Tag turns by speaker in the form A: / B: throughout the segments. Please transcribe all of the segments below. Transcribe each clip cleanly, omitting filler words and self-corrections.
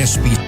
A: SP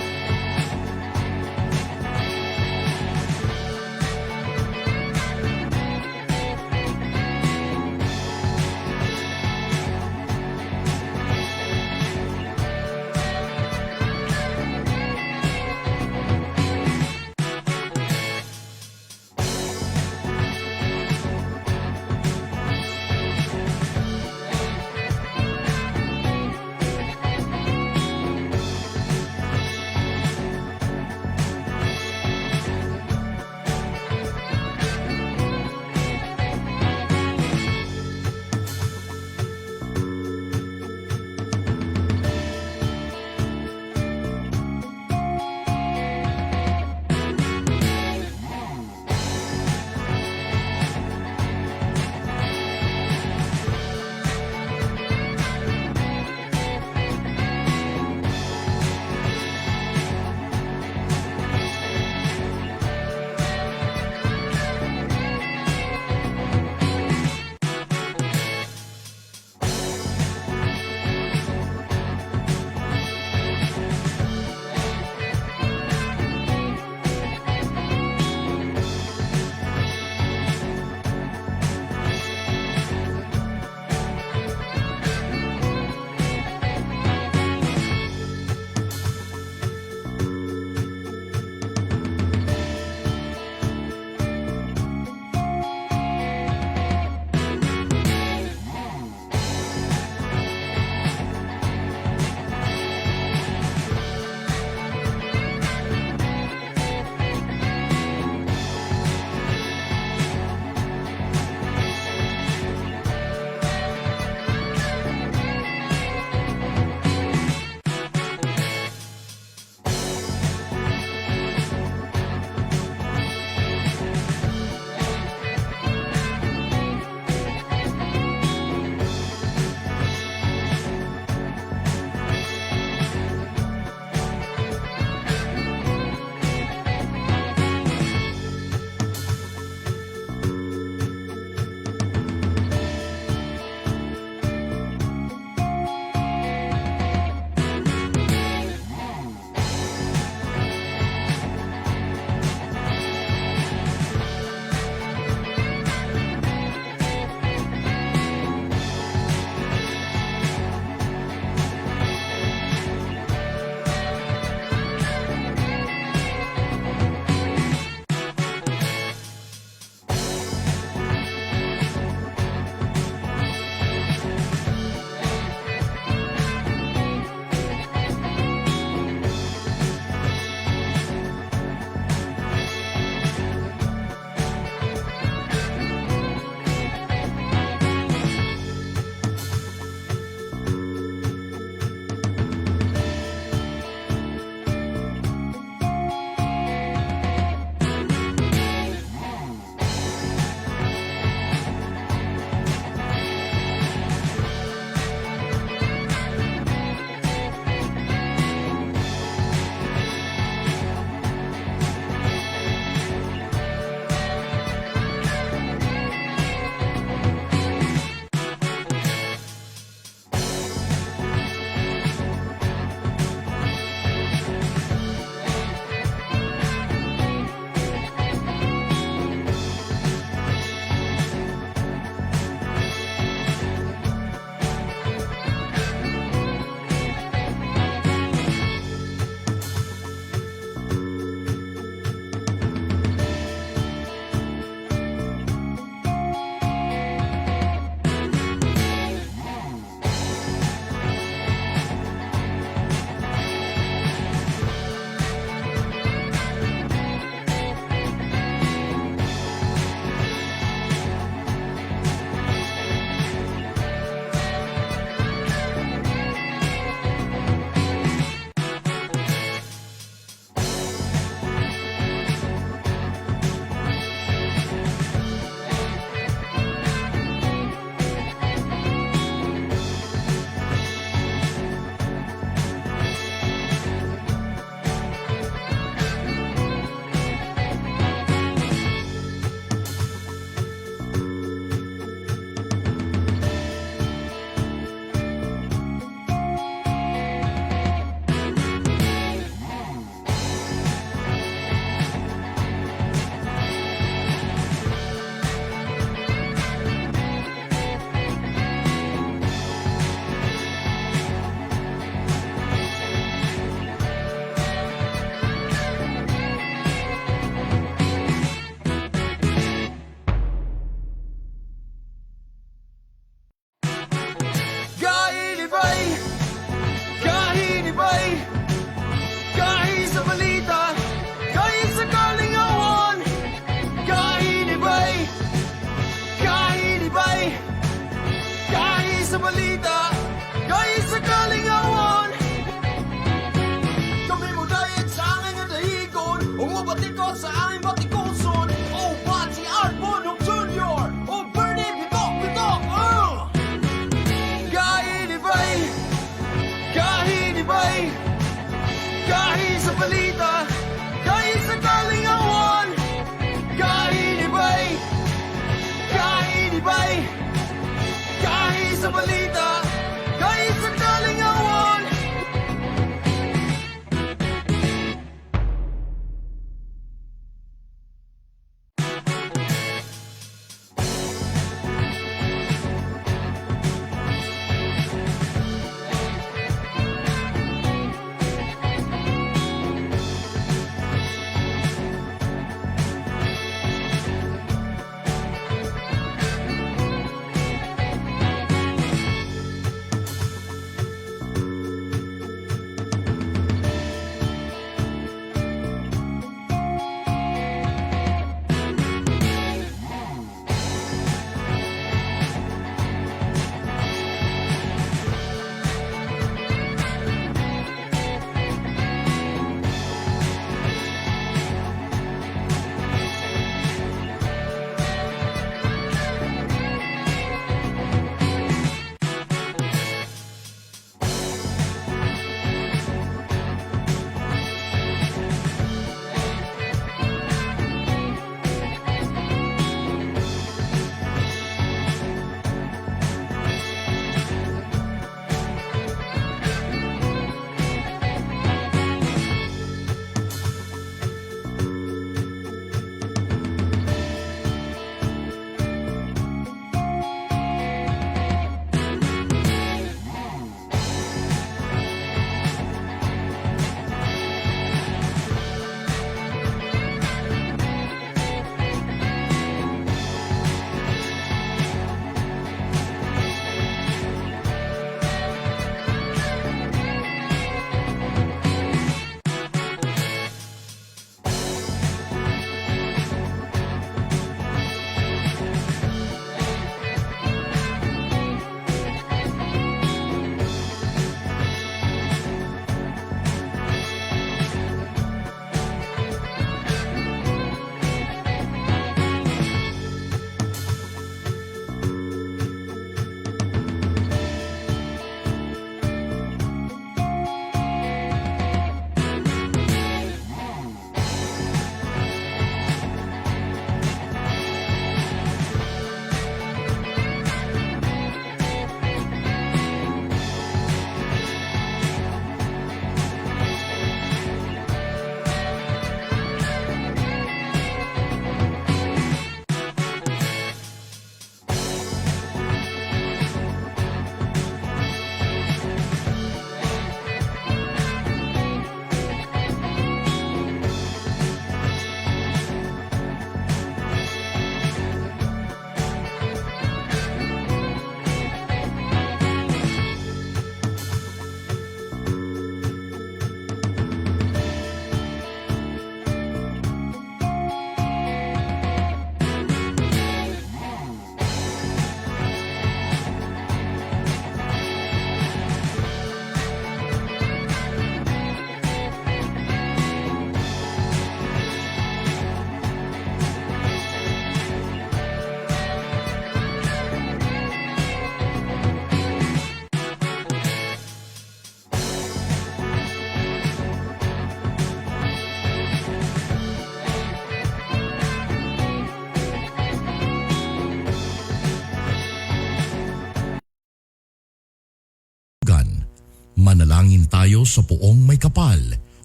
A: Manalangin tayo sa Poong Maykapal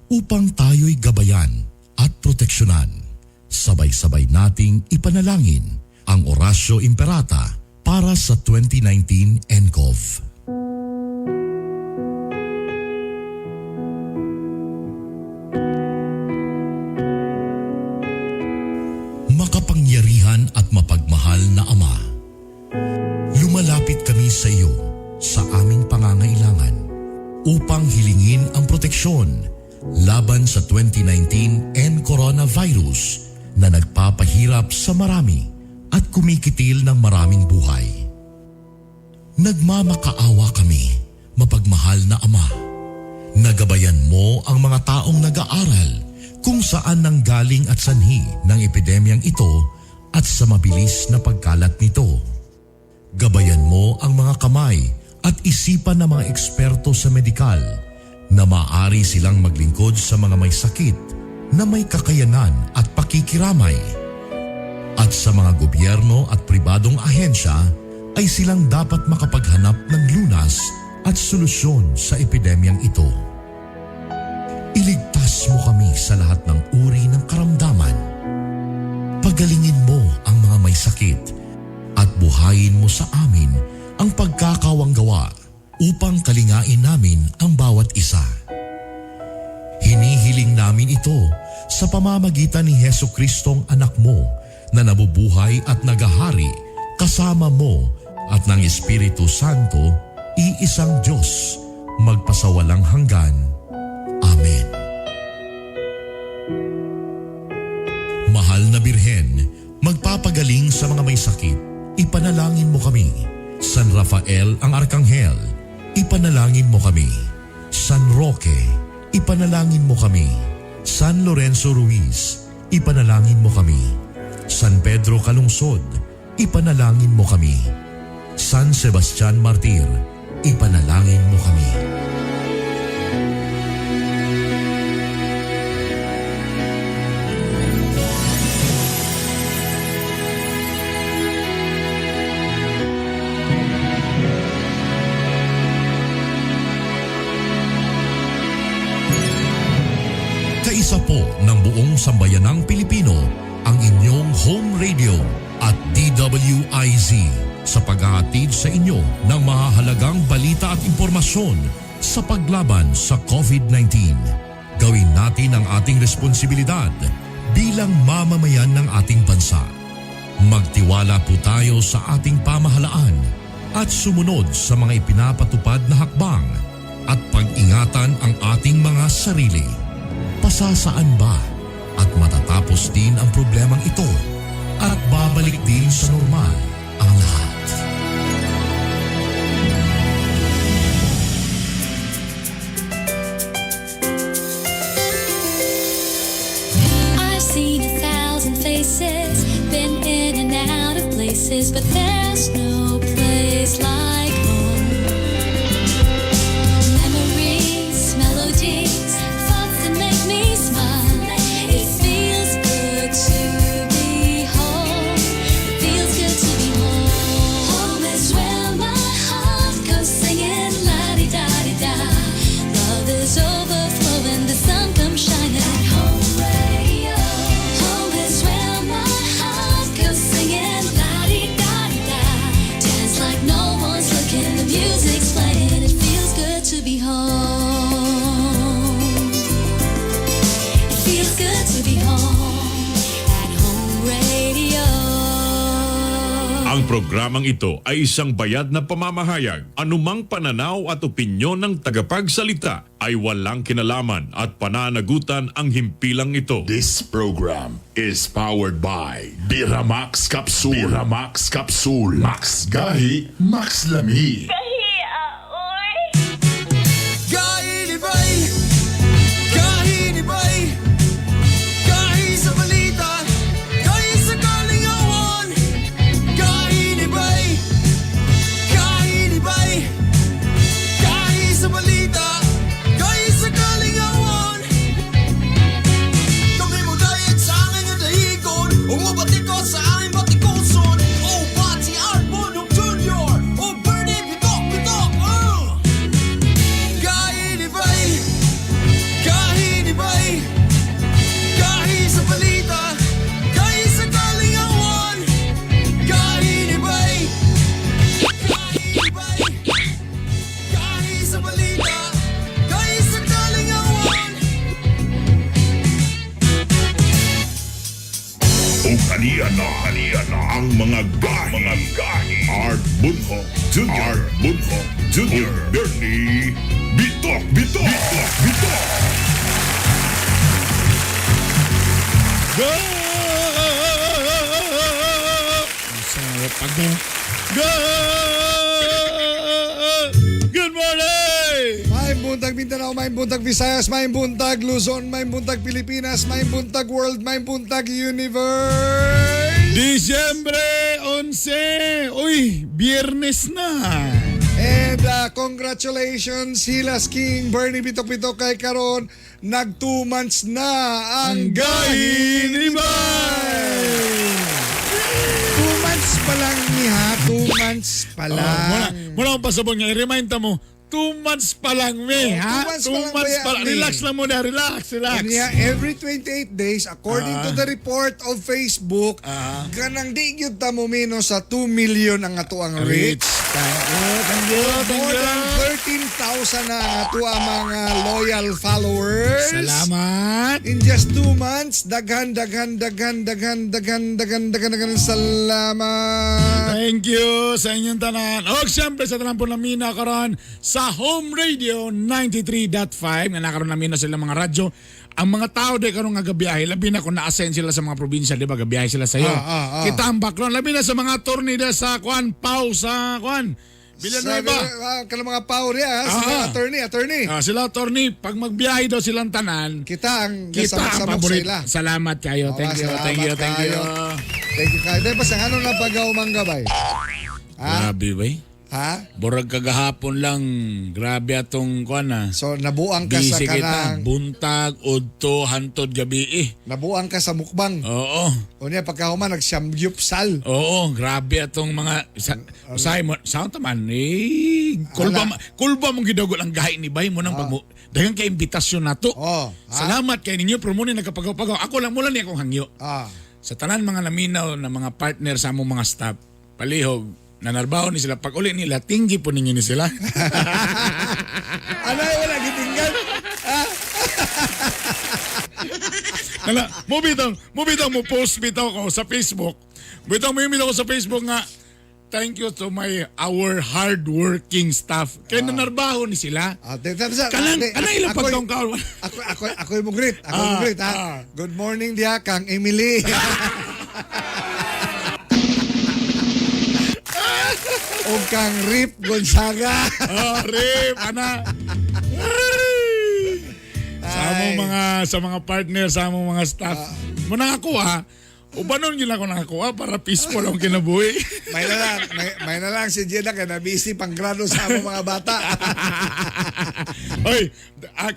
A: upang tayo'y gabayan at proteksyonan. Sabay-sabay nating ipanalangin ang Oratio Imperata para sa 2019 NCOV. Makapangyarihan at mapagmahal na Ama, lumalapit kami sa iyo sa aming pangangailangan upang hilingin ang proteksyon laban sa 2019 N coronavirus na nagpapahirap sa marami at kumikitil ng maraming buhay. Nagmamakaawa kami, mapagmahal na Ama. Nagabayan mo ang mga taong nag-aaral kung saan nanggaling at sanhi ng epidemyang ito at sa mabilis na pagkalat nito. Gabayan mo ang mga kamay at isipan ng mga eksperto sa medikal na maaari silang maglingkod sa mga may sakit na may kakayanan at pakikiramay. At sa mga gobyerno at pribadong ahensya ay silang dapat makapaghanap ng lunas at solusyon sa epidemyang ito. Iligtas mo kami sa lahat ng uri ng karamdaman. Pagalingin mo ang mga may sakit at buhayin mo sa amin ang pagkakawanggawa upang kalingain namin ang bawat isa. Hinihiling namin ito sa pamamagitan ni Heso Kristong anak mo na nabubuhay at nagahari kasama mo at ng Espiritu Santo, iisang Diyos, magpasawalang hanggan. Amen. Mahal na Birhen, magpapagaling sa mga may sakit, ipanalangin mo kami. San Rafael ang Arkanghel, ipanalangin mo kami. San Roque, ipanalangin mo kami. San Lorenzo Ruiz, ipanalangin mo kami. San Pedro Calungsod, ipanalangin mo kami. San Sebastian Martir, ipanalangin mo kami. Kaisa po ng buong sambayanang Pilipino ang inyong home radio at DWIZ sa paghahatid sa inyo ng mahahalagang balita at impormasyon sa paglaban sa COVID-19. Gawin natin ang ating responsibilidad bilang mamamayan ng ating bansa. Magtiwala po tayo sa ating pamahalaan at sumunod sa mga ipinapatupad na hakbang at pag-ingatan ang ating mga sarili. Pasasaan ba at matatapos din ang problemang ito at babalik din sa normal ang lahat?
B: I've seen a thousand faces, been in and out of places, but there's no place like home. Memories, melodies, thoughts that make me smile. It feels good to be home. It feels good to be home. Home is where my heart goes singing la-di-da-di-da. Love is overflowing, the sun comes shining. Home radio. Home is where my heart goes singing la-di-da-di-da. Dance like no one's looking, the music's playing. It feels good to be home. It feels good to be home at Home Radio.
C: Ang programang ito ay isang bayad na pamamahayag. Anumang pananaw at opinyon ng tagapagsalita ay walang kinalaman at pananagutan ang himpilang ito.
D: This program is powered by Biramax Capsule. Biramax Capsule. Max Gahi, Max Lami.
E: Gahinibay, gahinibay, gahi sa balita, gahi sa kalingawan. Gahinibay, gahinibay, gahi sa balita, gahi sa kalingawan. Kami mo dayag sa angay nga dahigon, umubati ko sa aming batikuson. O Pati Art Bonong Jr., o Bernie Bitok.
D: Aniya na, aniya na ang mga gahi. Mga gahi. Art Bunho Jr. Art Bunho Jr. Bernie Bitok Bitok Bitok Bitok.
F: Go! Sarap pag Go! Good morning!
G: Maayong buntag Mindanao, maayong buntag Visayas, maayong buntag Luzon, maayong buntag Pilipinas, maayong buntag World, maayong buntag Universe.
F: Disyembre 11! Uy, Biyernes na!
G: And congratulations, Hilas King, Bernie Bitok Bitok kay karon nag 2 months na ang
F: Gahi ni Bay!
G: 2 months pa lang niya, 2 months pa lang.
F: Oh, muna, muna akong pasabon nga, i-remind ta mo, 2 months pa lang, me,
G: Oh,
F: ha?
G: 2 months
F: Two
G: pa lang
F: months
G: ba
F: pa lang.
G: yan, me?
F: Relax lang muna, relax, relax.
G: Niya, every 28 days, according to the report of Facebook, kanang di gyud ta mo minus sa 2 million ang atoang reach.
F: Rich. Thank you, thank you, thank
G: More
F: you.
G: than 13,000 na ang atoang mga loyal followers.
F: Salamat.
G: In just 2 months, daghan, daghan, daghan, daghan, daghan, daghan, daghan, daghan, salamat.
F: Thank you sa inyong tanan. O siyempre sa tanan po namin na karon sa Home Radio 93.5 nga nakaroon namin na sila mga radyo. Ang mga tao di karon nga gabiyahe, labi na kung na-assign sila sa mga probinsya, di ba? Gabiyahe sila sa iyo. Kita ang background, labi na sa mga attorney da sa kuan, pau sa kuan. Villanueva.
G: Kanang mga power ya, ha? Sa mga attorney, attorney.
F: Ah, sila attorney, pag magbiyahe daw silang tanan,
G: Kita ang
F: kita ang
G: gasamok-samok sa
F: paborito.
G: ila.
F: Salamat kayo. Thank you,
G: Salamat
F: thank you, thank you.
G: kayo. Thank you kayo. Dahil basta ano na pagaw manggabay? Ha?
F: Grabe, bay.
G: Ha?
F: Borag kagahapon lang. Grabe atong kuan ah.
G: So nabuang ka sa
F: Busy kita.
G: kanang
F: Buntag, udto, hantod, gabi eh.
G: Nabuang ka sa mukbang.
F: Oo.
G: O niya pagkahuman nagsamgyupsal.
F: Oo, grabe atong mga sa, usahay mo, sound taman eh. Kulba kulba mong gidugol ang gahi ni bay mo nang pag daghang kay imbitasyon nato.
G: Oh, ha?
F: Salamat kay ninyo pero mo ni nagkapagaw-pagaw. Ako lang mo lang ni akong hangyo. Sa tanan mga naminaw na mga partner sa among mga staff, palihog nanarbaho ni sila pag uli nila tinggi po ninyo ni sila.
G: Ano wala gitinggan?
F: Nala, mo bitaw mo post bitaw ko sa Facebook. Bitaw mo bitaw ko sa Facebook nga thank you to my our hardworking staff. Kay nanarbaho ni sila.
G: Ah, di, tapos,
F: Kanang
G: di,
F: kanang ilang pagkaon kaon.
G: Ako mo greet. Ako mo greet ha. Good morning diha kang Emily. O kang Rip Gonzaga.
F: Oh, rip, ana. Ay. Sa among mga sa mga partner, sa among mga staff. Mo nakakuha. Ubanon yun ako nakakuha para peaceful ang kinabuhi.
G: May na lang, may na lang si Jenna kay na busy panggrado sa among mga bata.
F: Oy,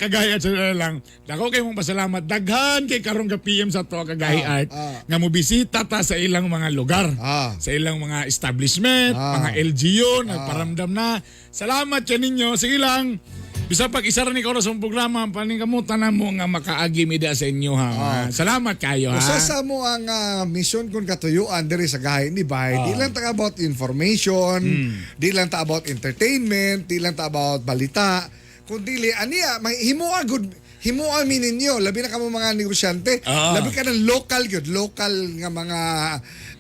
F: kagaya sa lang. Dako kay mong pasalamat. Daghan kay karong ka PM sa to Kagahi Art nga mobisita ta sa ilang mga lugar. Sa ilang mga establishment, mga LGU, nagparamdam na. Salamat kay ninyo. Sige lang. Bisa pag isa ra ni oras ang programa, paningkamutan na mo nga makaagi mi sa inyo ha. Salamat kayo ha.
G: Usa sa mo ang mission kung katuyuan diri sa gahi ni Bay, di lang ta about information, di lang ta about entertainment, di lang ta about balita, kundi aniya may himoa good himoa mi ninyo labi na kamo mga negosyante, labi ka ng local gyud, local nga mga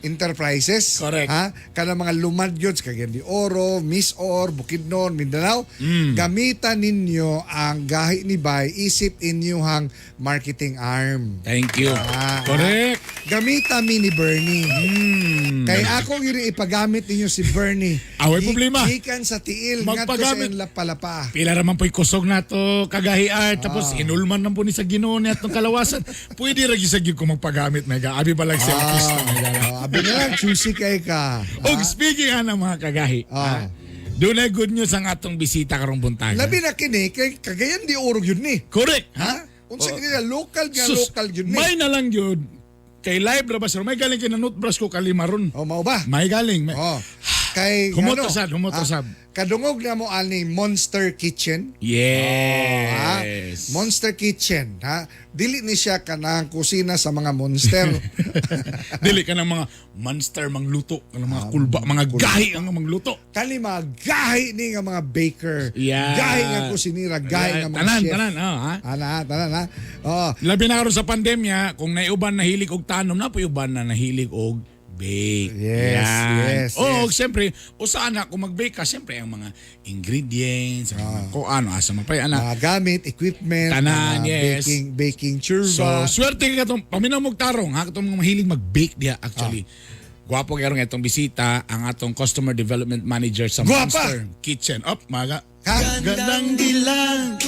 G: enterprises.
F: Correct.
G: Ha, kana mga lumad gyud sa Cagayan de Oro, Miss Or, Bukidnon, Mindanao, gamitan ninyo ang gahi ni Bay isip inyuhang marketing arm.
F: Thank you. Correct.
G: Gamita mi ni Bernie. Kay ako gyud ipagamit ninyo si Bernie.
F: Away problema.
G: Gikan sa tiil ngadto sa
F: Magpagamit.
G: Lapalapa.
F: Pila raman po'y kusog na to Kagahi Art. Tapos hinulman man po ni sa Ginoo ni atong kalawasan. Pwede ra gyud sa gyud ko magpagamit mega. Abi ba lang selfish na mega.
G: Ah, abi na lang choosy kay ka.
F: Og speaking ana mga kagahi. Dunay good news ang atong bisita karong buntaga.
G: Labi na kini kay Cagayan de Oro gyud ni.
F: Correct.
G: Ha? Unsa kini nga local nga
F: Sus,
G: local gyud ni.
F: May na lang yun. Kay live ra ba sir? May galing kay na brush ko kalima ron.
G: Oh, mao ba?
F: May galing. May.
G: Oh. Kay
F: Humoto
G: ano,
F: sad, humoto sad.
G: Kadungog na mo ani Monster Kitchen.
F: Yes.
G: Monster Kitchen, ha? Dili ni siya kanang kusina sa mga monster.
F: Dili ka ng mga monster mangluto, kanang mga kulba, mga gahi ang mangluto.
G: Kani mga gahi ni nga mga baker.
F: Yeah.
G: Gahi nga kusinira, gahi nga mga
F: Tanan,
G: chef.
F: tanan, oh, ha?
G: Ana, tanan ha. Oh,
F: Labi na karon sa pandemya, kung naiuban nahilig og tanom, na uban na nahilig og bake.
G: Yes,
F: Yan.
G: yes,
F: O, siyempre, usa na kung mag-bake ka, siyempre ang mga ingredients, ang mga kuan, asa man pa ana.
G: mga gamit, equipment,
F: Tanan,
G: mga
F: yes.
G: baking baking
F: So,
G: churva.
F: swerte ka katong paminaw mong tarong ha, katong mga mahilig mag-bake diha actually. Gwapo karon nga itong bisita ang atong customer development manager sa
G: Gwapa!
F: Monster Kitchen. Up, maga.
G: Ha?
F: Gandang dilag,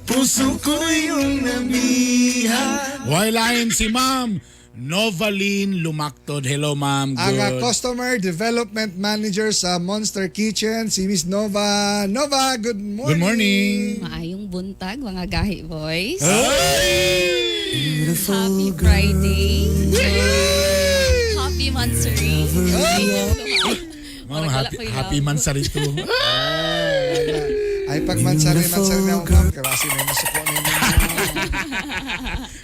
F: puso ko yung nabihan. Why si Ma'am Novaline Lumaktod. Hello, Ma'am.
G: Ang
F: Good.
G: Customer Development Manager sa Monster Kitchen, si Miss Nova. Nova, good morning.
F: Good morning.
H: Maayong buntag, mga gahi boys. Happy Friday. Happy Monstery.
F: Ma'am, happy, happy Mansari to.
G: Ay, pag mansari, mansari na ako, ma'am. Kasi may masuko na yun.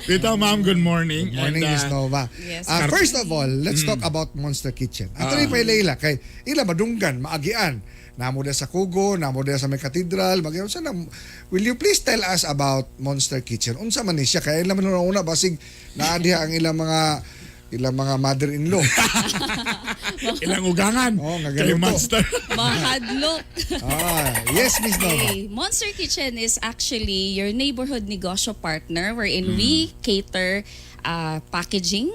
F: Dito, Ma'am, good morning.
G: Good morning,
F: And,
G: Miss Nova.
H: Yes.
G: First of all, let's talk about Monster Kitchen. Actually, pa Leila, kay ila madunggan, maagian. Namo sa Kugo, namo sa may cathedral, magian sa na. Will you please tell us about Monster Kitchen? Unsa man ni siya kay ila man una basig naa diha ang ilang mga mother-in-law.
F: Ilang ugangan.
G: Oh, nga
F: Kay
G: ganito.
F: Monster.
H: Mahadlok.
G: Yes, Miss Nova.
H: Okay. Monster Kitchen is actually your neighborhood negosyo partner wherein we cater packaging,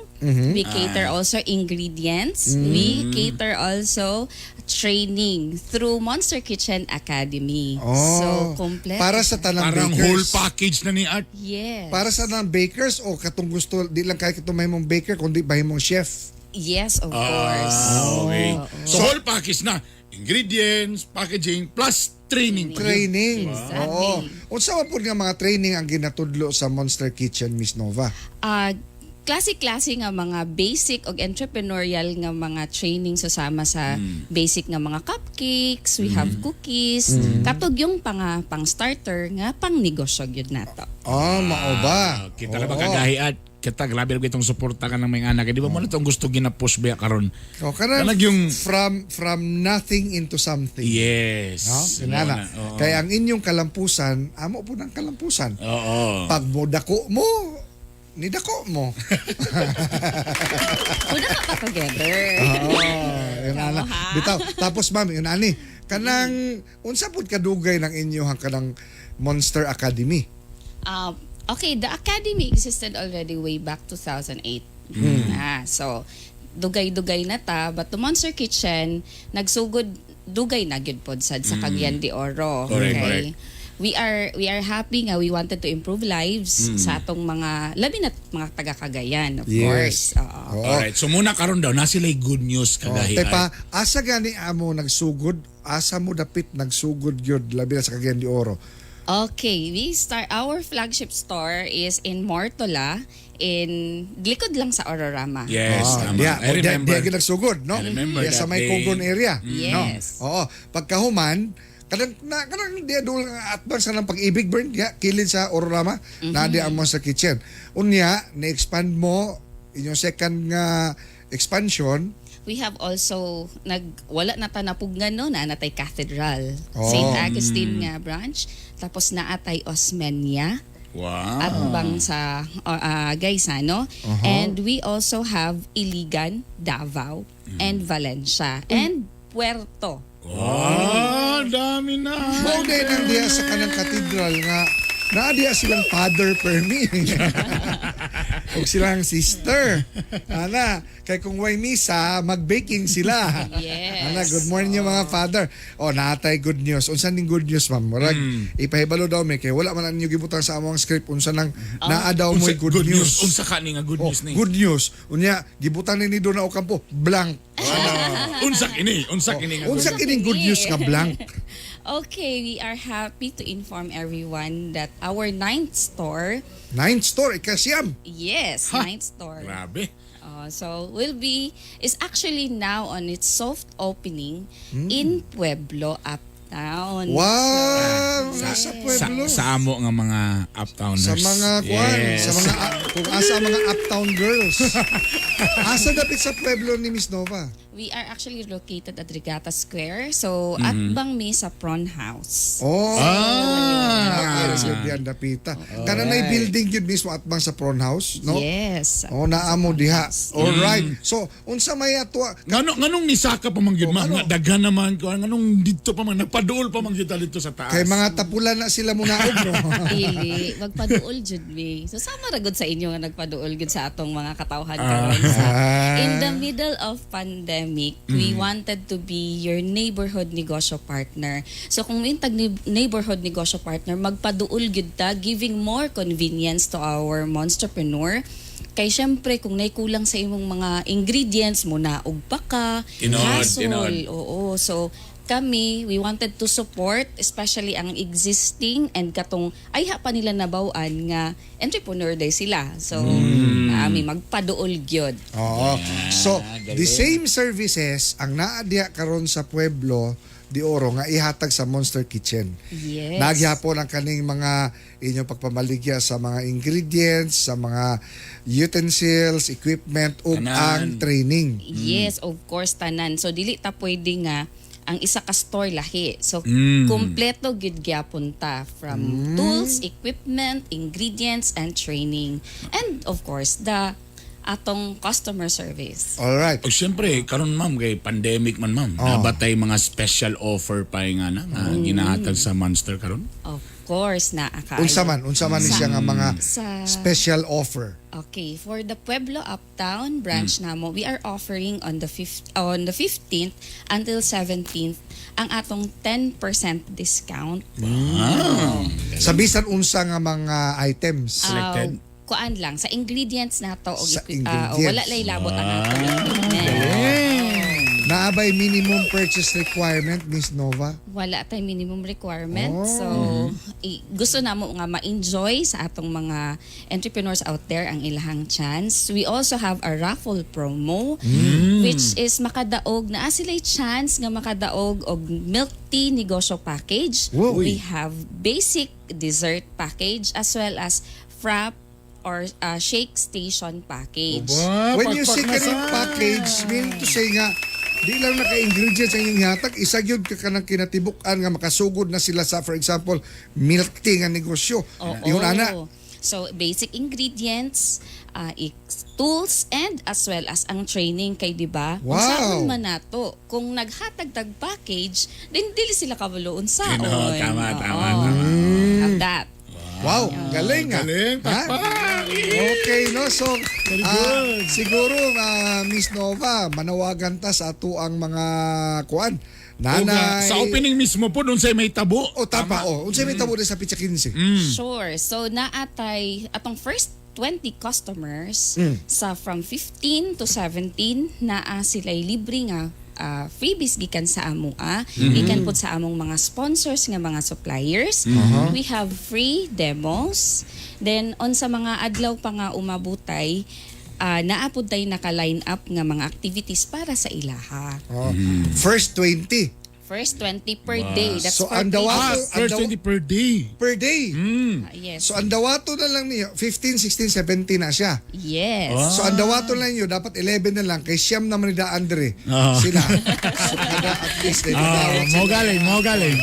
H: we cater also ingredients, we cater also training through Monster Kitchen Academy.
G: Oh,
H: So, complete.
G: Para sa tanang
F: Parang
G: bakers.
F: whole package na ni Art.
H: Yes.
G: Para sa tanang bakers o katong gusto di lang kay katong mahimong baker kundi mahimong chef.
H: Yes, of course.
F: Okay. So, whole package na. Ingredients, packaging, plus training. pa yun.
G: Training.
H: Exactly.
G: Oo. Unsa man pud nga mga training ang ginatudlo sa Monster Kitchen, Miss Nova?
H: Klase-klase nga mga basic og entrepreneurial nga mga training susama sa basic nga mga cupcakes, we have cookies, katog yung pang starter nga pang negosyo gyud nato.
G: Ah, mao ba?
F: Kita na ba
G: Oo.
F: kagahi Art? Kita, grabe na itong suporta ka ng mga anak. Di ba mo na itong gusto ginapush ba karon?
G: O, kanang
F: Kanang yung-
G: from nothing into something.
F: Yes.
G: No? Inana.
F: Oo.
G: Kaya ang inyong kalampusan, amo po ng kalampusan.
F: Oo.
G: Pag mo dako mo, ni dako mo.
H: Una ka pa together.
G: Oo, yun ana. Bitaw. Tapos ma'am, yun ani. Kanang unsa pud kadugay ng inyong kanang Monster Academy?
H: Okay, the academy existed already way back 2008. So dugay-dugay na ta, but the Monster Kitchen nagsugod dugay na gyud pod sad sa Cagayan de Oro.
F: Correct,
H: okay?
F: correct.
H: We are happy nga we wanted to improve lives sa atong mga labi na mga taga Cagayan, of course. Oo.
G: Oo.
F: Alright. So muna karon daw na sila'y good news kagahi.
G: Tepa, asa gani amo nagsugod? Asa mo dapit nagsugod gyud labi na sa Cagayan de Oro?
H: Okay, we start our flagship store is in Mortola in likod lang sa Ororama.
F: Yes, tama.
G: Diya,
F: I remember.
G: Diya, diya nagsugod, no?
F: I remember
G: Diya sa
F: that
G: may
F: day.
G: Kugon area.
H: Yes.
G: No? Oo. Pagkahuman, kanang na kanang diya dool nga atbang sa nang pag-ibig burn diya kilid sa Ororama na diya ang Monster Kitchen. Unya, ni-expand mo inyong second nga expansion.
H: We have also nag wala na ta napugnan no naa natay Cathedral,
G: Oh.
H: St. Augustine nga branch, tapos naa tay Osmeña
F: Wow.
H: at bang sa Gaisano. And we also have Iligan, Davao and Valencia and Puerto.
F: Wow, dami na.
G: Mao day nang diya sa kanang cathedral nga naa diya silang father per me. Ug silang sister. Ana, kay kung way misa, mag-baking sila.
H: Yes.
G: Ana, good morning yung mga father. O, natay good news. Unsa ning good news, ma'am? Murag ipahibalo daw mi kay wala man ang inyo gibutang sa among script unsa nang naa daw mo'y
F: Unsa-
G: good, news.
F: Unsa ka ni nga good
G: Oh,
F: news ni?
G: good news. Unya, gibutan ni do na Ocampo, blank.
F: Unsa kini? Unsa kini nga
G: Unsa
F: good
G: kining good news nga blank?
H: Okay, we are happy to inform everyone that our ninth store,
G: Ninth store, ikasiyam.
H: yes,
F: Ha!
H: ninth store.
F: Grabe.
H: So will be is actually now on its soft opening in Pueblo up Uptown.
G: Wow! Nasa
I: Sa,
G: pueblo.
F: Sa amo nga mga uptowners.
G: Sa mga kuan, sa mga kung asa ang mga uptown girls. Asa dapit sa pueblo ni Miss Nova?
H: We are actually located at Regatta Square. So, at bang mi sa Prawn House.
G: Oh.
F: Ah.
G: Ah, yan dapita. Kana na building yun mismo at bang sa Prawn House, no?
H: Yes.
G: Oh, naamo diha. All right. So, unsa may atwa
F: Nganong nisaka pa man gyud,
G: Oh,
F: ma'am?
G: ano?
F: Nga daghan naman ko. Nganong dito pa man nagpaduol pa man gyud ta dito sa taas?
G: Kay mga tapulan na sila munaog, no?
H: Dili, magpaduol jud mi. So sama ra gud sa inyo nga nagpaduol gud sa atong mga katawhan karon. Sa in the middle of pandemic, we wanted to be your neighborhood negosyo partner. So kung intag neighborhood negosyo partner, magpaduol gyud ta, giving more convenience to our monsterpreneur. Kay syempre kung naikulang sa imong mga ingredients mo na og pa ka,
F: Tinod,
H: hassle.
F: tinod.
H: Oo. So, kami, we wanted to support especially ang existing and katong ayha pa nila nabaw-an nga entrepreneur day sila. So, ami magpaduol gyud.
G: Oo. So, the same services ang naa diha karon sa Pueblo de Oro nga ihatag sa Monster Kitchen.
H: Yes.
G: Nagyapon ang kaning mga inyong pagpamaligya sa mga ingredients, sa mga utensils, equipment ug
F: Tanan.
G: ang training.
H: Yes, of course, tanan. So dili ta pwede nga ang isa ka store lahi. So kumpleto gyud gyapon ta from tools, equipment, ingredients and training. And of course, the atong customer service.
G: All right.
F: O siyempre, karon ma'am, kay pandemic man, ma'am.
G: Oh.
F: Nabatay mga special offer pa nga na nga ginahatag sa Monster karon.
H: Of course, naa kaayo.
G: Unsa man ni siya nga mga special offer?
H: Okay, for the Pueblo Uptown branch namo, we are offering on the 15th until 17th ang atong 10% discount.
G: Sa bisan unsa nga mga items.
F: Selected?
H: Kuan lang sa ingredients nato og
G: Sa
H: wala
G: ingredients.
H: lay labot ang atong equipment.
G: Naa bay minimum purchase requirement, Miss Nova?
H: Wala tay minimum requirement.
G: Oh.
H: So, gusto namo nga ma-enjoy sa atong mga entrepreneurs out there ang ilahang chance. We also have a raffle promo which is makadaog na sila chance nga makadaog og milk tea negosyo package.
G: Wow.
H: We have basic dessert package as well as frap or shake station package.
F: Ba,
G: When you
F: pakpak
G: say
F: na
G: kaning package, mean to say nga, di lang naka-ingredients ang inyong hatag, isa gyud ka kanang kinatibuk-an nga makasugod na sila sa, for example, milk tea nga negosyo.
H: Oo.
G: Yun, ana.
H: So, basic ingredients, tools, and as well as ang training kay, di ba?
G: Wow.
H: Unsaon man nato. Kung naghatag-tag package, then dili sila kabalo unsaon.
F: Tama, tama, tama.
H: Have that.
G: Wow, galing ah.
F: Galing,
G: Ha?
F: pakpak.
G: Okay, no? So,
F: Very good.
G: siguro, Miss Nova, manawagan ta sa ato ang mga kuan.
F: Uga,
G: Nanay.
F: sa opening mismo po, doon sa may tabo.
G: O, tama. O, unsay may tabo din sa Pitsa 15?
H: Sure. So, naatay atong first 20 customers sa from 15 to 17 naa sila'y libre nga freebies gikan sa amoa, gikan pud sa among mga sponsors nga mga suppliers. We have free demos. Then on sa mga adlaw pa nga umabutay, naa pud tay naka-line up nga mga activities para sa ilaha.
G: Oh. First 20
H: First 20 per day. That's
G: So,
H: for
G: ang dawa-
F: Ah,
G: Ang
F: first 20 per day.
G: per day.
H: Yes.
G: So, ang dawato na lang niyo, 15, 16, 17 na siya.
H: Yes.
G: So, ang dawato lang niyo, dapat 11 na lang. Kay siyam naman ni Da Andre. Sila. So, kada at least, they
F: Ah,
G: dawat
F: mo
G: sila.
F: galing, mo galing.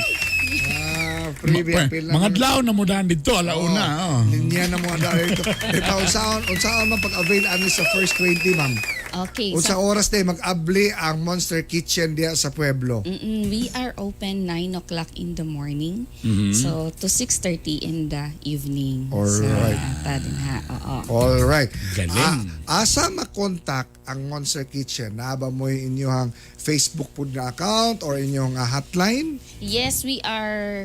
G: Ah, free appeal lang.
F: Mga adlaw na mo daan dito, alauna. Oh.
G: Linya na mo ang daan dito. Eh, pa, unsaon man pag-avail ani sa first 20, ma'am?
H: Okay.
G: Unsa oras na mag-abli ang Monster Kitchen diya sa Pueblo?
H: We are open 9 o'clock in the morning. So, to 6:30 in the evening.
G: Alright.
H: So, ata din ha. Oo.
G: All right.
F: Galing.
G: Asa makontak ang Monster Kitchen? Naa ba mo yung inyong Facebook po na account or inyong hotline?
H: Yes, we are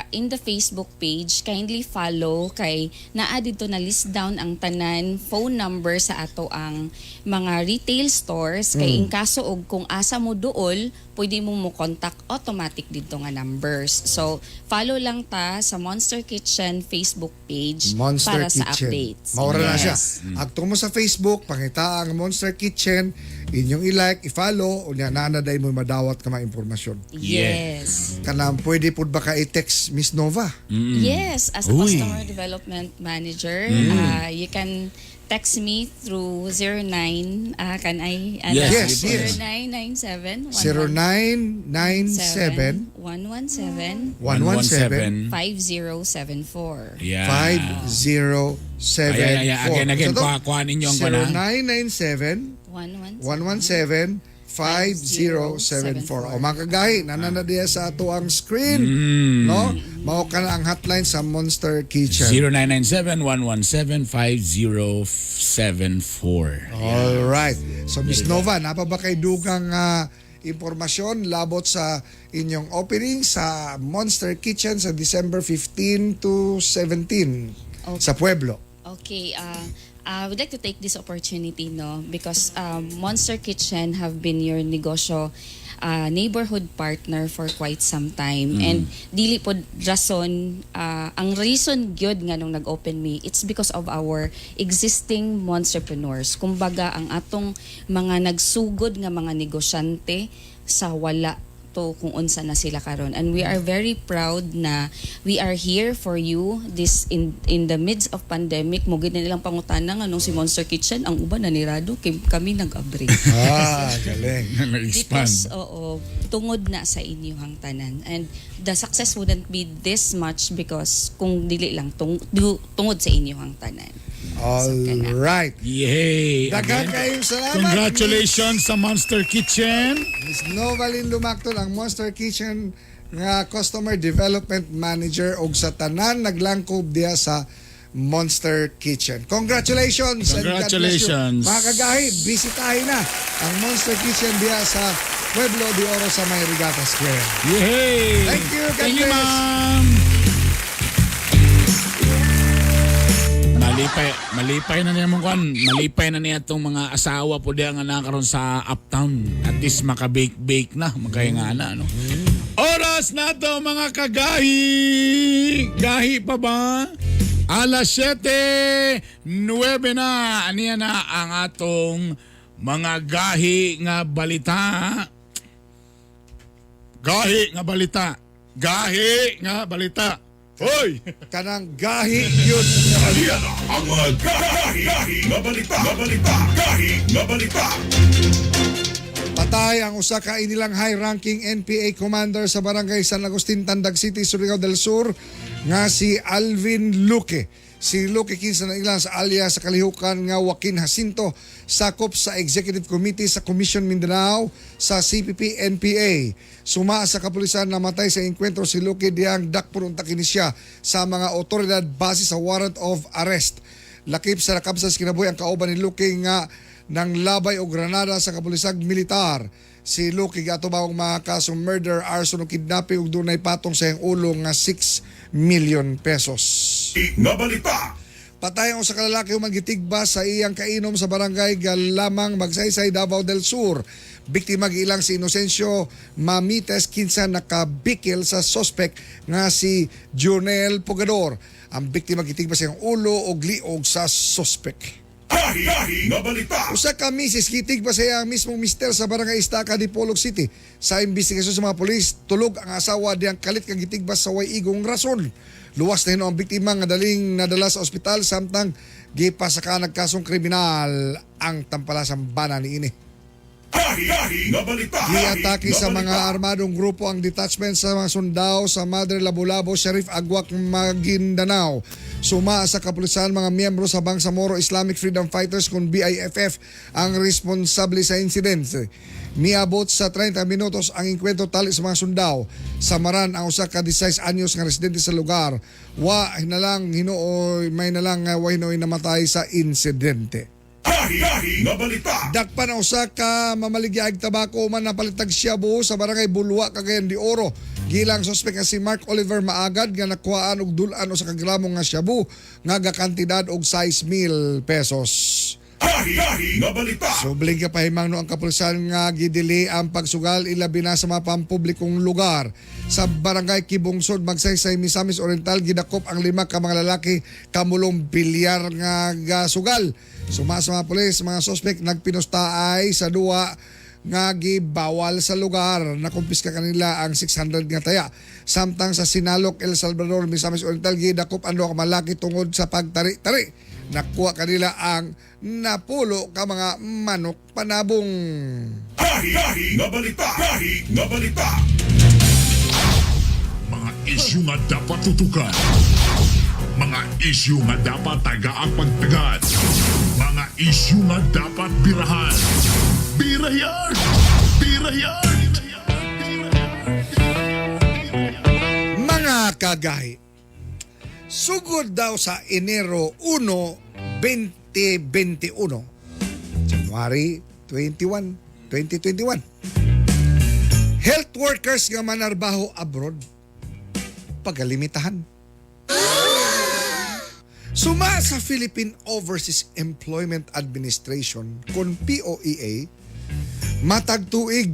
H: in the Facebook page. Kindly follow kay naa dito na list down ang tanan phone number sa ato ang mga retail stores kay in kaso og kung asa mo duol. pwede mo mo contact automatic dito nga numbers. So follow lang ta sa Monster Kitchen Facebook page
G: Monster
H: para sa
G: Kitchen.
H: updates.
G: Maura na siya.
H: Yes.
G: Agto mo sa Facebook, pangita ang Monster Kitchen, inyong i-like, i-follow, unya naa na day mo madawat ka mga impormasyon.
H: Yes.
G: Kanang pwede pud ba ka i-text Miss Nova?
H: Yes, as a
F: Uy.
H: customer development manager, you can text me through 09, can I? Ano?
F: Yes.
G: Yes, yes.
H: 0997
G: 0997
H: 117
G: 117
H: 5074.
F: Yeah.
G: 5074.
F: Ayan, ayan, again, again,
G: So, to,
F: kuha ninyo ang kuha.
G: 0997
H: 117
G: 117 5074. O mga kagahi, nanana diya sa ato ang screen. No? Mao ka na ang hotline sa Monster Kitchen.
F: 0997-117-5074.
G: All right. So Miss Nova, napa ba kay dugang impormasyon labot sa inyong opening sa Monster Kitchen sa December 15 to 17 sa Pueblo?
H: Okay, I would like to take this opportunity, no, because Monster Kitchen have been your negosyo neighborhood partner for quite some time. And dili po rason, ang reason gyud nga nung nag-open me, it's because of our existing monsterpreneurs. Kumbaga, ang atong mga nagsugod nga mga negosyante sa wala to kung unsa na sila karon, and we are very proud na we are here for you this in the midst of pandemic. Mo gid na nilang pangutana nga nung si Monster Kitchen, ang uban nanirado kay kami nag-abri.
G: Ah, galing.
F: Nag-expand.
H: Because, oo, tungod na sa inyong tanan, and the success wouldn't be this much because kung dili lang tungod sa inyong tanan.
G: All right.
F: Yay!
G: Daghang
F: Again,
G: kayong salamat.
F: congratulations sa Monster Kitchen.
G: Miss Novalyn Lumacton, ang Monster Kitchen nga Customer Development Manager, og sa tanan naglangkob diya sa Monster Kitchen. Congratulations! And God bless you.
F: Congratulations.
G: Mga kagahi, bisitahin na ang Monster Kitchen diya sa Pueblo de Oro sa may Regatta Square.
F: Yay!
G: Thank you, God
F: Thank you,
G: bless.
F: ma'am. Malipay, malipay na niya mong kwan. Malipay na niya itong mga asawa po diya nga nakaroon sa uptown. At least maka-bake-bake na. Makaya nga na, ano. Oras na to, mga kagahi! Gahi pa ba? Alas 7:09 na. Aniya na ang atong mga gahi nga balita. Gahi nga balita. Gahi nga balita. Hoy!
G: Kanang gahi yun.
D: Aliyan na ang mga gahi, gahi, nga balita, nga balita, gahi, nga balita.
G: Patay ang usa ka inilang high-ranking NPA commander sa barangay San Agustin, Tandag City, Surigao del Sur nga si Alvin Luque. Si Luque, kinsa na ilang sa alias sa kalihukan nga Joaquin Jacinto, sakop sa Executive Committee sa Commission Mindanao sa CPP NPA. Suma sa kapulisan, namatay sa enkwentro si Luque diyang dakpon unta kini siya sa mga otoridad base sa warrant of arrest. Lakip sa nakabsas kinabuhi ang kauban ni Luque nga nang labay og granada sa kapulisag militar. Si Luque giatubang mga kasong murder, arson ug kidnapping ug dunay patong sa iyang ulo nga 6 million pesos.
D: Nga balita.
G: Patay ang usa ka lalaki human gitigba sa iyang kainom sa barangay Galamang, Magsaysay, Davao del Sur. Biktima giilang si Inocencio Mamites, kinsa nakabikil sa sospek nga si Junel Pogador. Ang biktima gitigba sa iyang ulo og liog sa sospek.
D: Gahi, gahi, nga balita.
G: Usa ka misis gitigba sa iyang mismong mister sa barangay Istaka, Dipolog City. Sa investigasyon sa mga pulis, tulog ang asawa diyang kalit kang gitigba sa way igong rason. Luwas na hinuon ang biktima nga daling nadala sa ospital samtang gipasaka nagkasong kriminal ang tampalasang bana niini.
D: Gahi, gahi, nga balita.
G: Giatake
D: Gahi,
G: sa
D: nga
G: mga
D: balita.
G: armadong grupo ang detachment sa mga sundao sa Madre Labulabo, Sheriff Aguac, Maguindanao. Suma sa kapulisan, mga miyembro sa Bangsamoro Islamic Freedom Fighters kung BIFF ang responsable sa insidente. Niabot sa 30 minutos ang engkwentro tali sa mga sundao. Samaran ang usa ka 16 anyos nga residente sa lugar. Wa hinalang hinuoy may nalang wa hinuoy namatay sa insidente.
D: Gahi, gahi, nga balita.
G: Dakpan ang usa ka mamaligyaag tabako man napalitag shabu sa barangay Bulwa, Cagayan de Oro. Gilang suspek nga si Mark Oliver Maagad nga nakuhaan og dul-an usa ka gramo nga shabu nga gakantidad og 6,000 pesos.
D: Gahi, gahi nga balita.
G: Subling kapahimang no ang kapulisan nga gidili ang pagsugal ilabi na sa mga pampublikong lugar. Sa barangay Kibungsod, Magsaysay, Misamis Oriental, gidakop ang lima ka mga lalaki kamulong bilyar nga gasugal. Suma sa mga pulis, mga sospek nagpinusta ay sa duwa nga gibawal sa lugar. Nakumpiska kanila ang 600 nga taya. Samtang sa Sinaloc, El Salvador, Misamis Oriental, gidakop ang duha ka malaki tungod sa pagtari-tari. Nakuha kanila ang napulo ka mga manok panabong.
D: Gahi, gahi nga balita. Gahi nga balita.
C: Mga isyu nga dapat tutukan. Mga isyu nga dapat tagaang pagtagat. Mga isyu nga dapat birahan. Birayan! Birayan!
G: Mga kagahi, sugod daw sa Enero 1, 2021, January 21, 2021, health workers nga manarbaho abroad, pagalimitahan. Suma sa Philippine Overseas Employment Administration kon POEA, matag tuig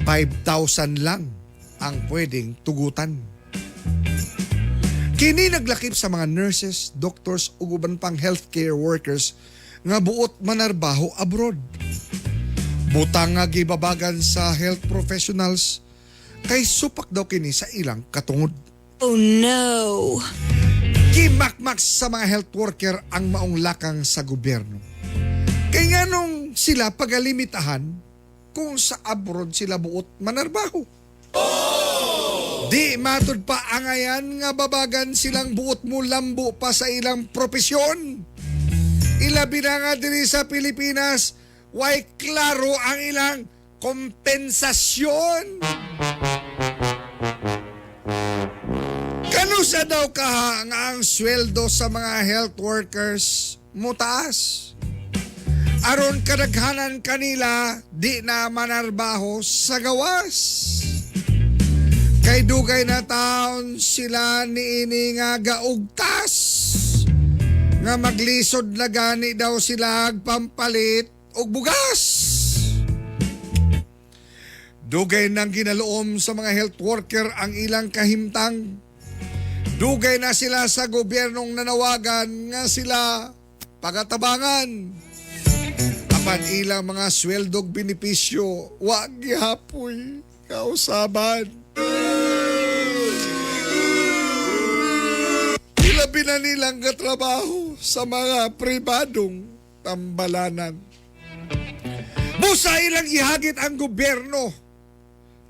G: 5,000 lang ang pwedeng tugutan. Kini naglakip sa mga nurses, doctors ug uban pang healthcare workers nga buot manarbaho abroad. Butang nga gibabagan sa health professionals kay supak daw kini sa ilang katungod.
B: Oh no!
G: Gimakmak sa mga health worker ang maong lakang sa gobyerno. Kay nganong sila pagalimitahan kung sa abroad sila buot manarbaho. Di matud pa angayan nga babagan silang buot mo lambo pa sa ilang propesyon. Ilabi na nga diri sa Pilipinas, way klaro ang ilang kompensasyon. Kanusa daw kaha nga ang sweldo sa mga health workers mo taas? Aron kadaghanan kanila di na manarbaho sa gawas. Kay dugay na taon sila niini nga gaugtas. Nga maglisod na gani daw sila pampalit og bugas. Dugay nang ginaloom sa mga health worker ang ilang kahimtang. Dugay na sila sa gobyernong nanawagan nga sila pagatabangan. Apan ilang mga sweldog benepisyo, wa gihapoy kausaban. Ilabi na nilang katrabaho sa mga pribadong tambalanan. Busa ilang ihagit ang gobyerno.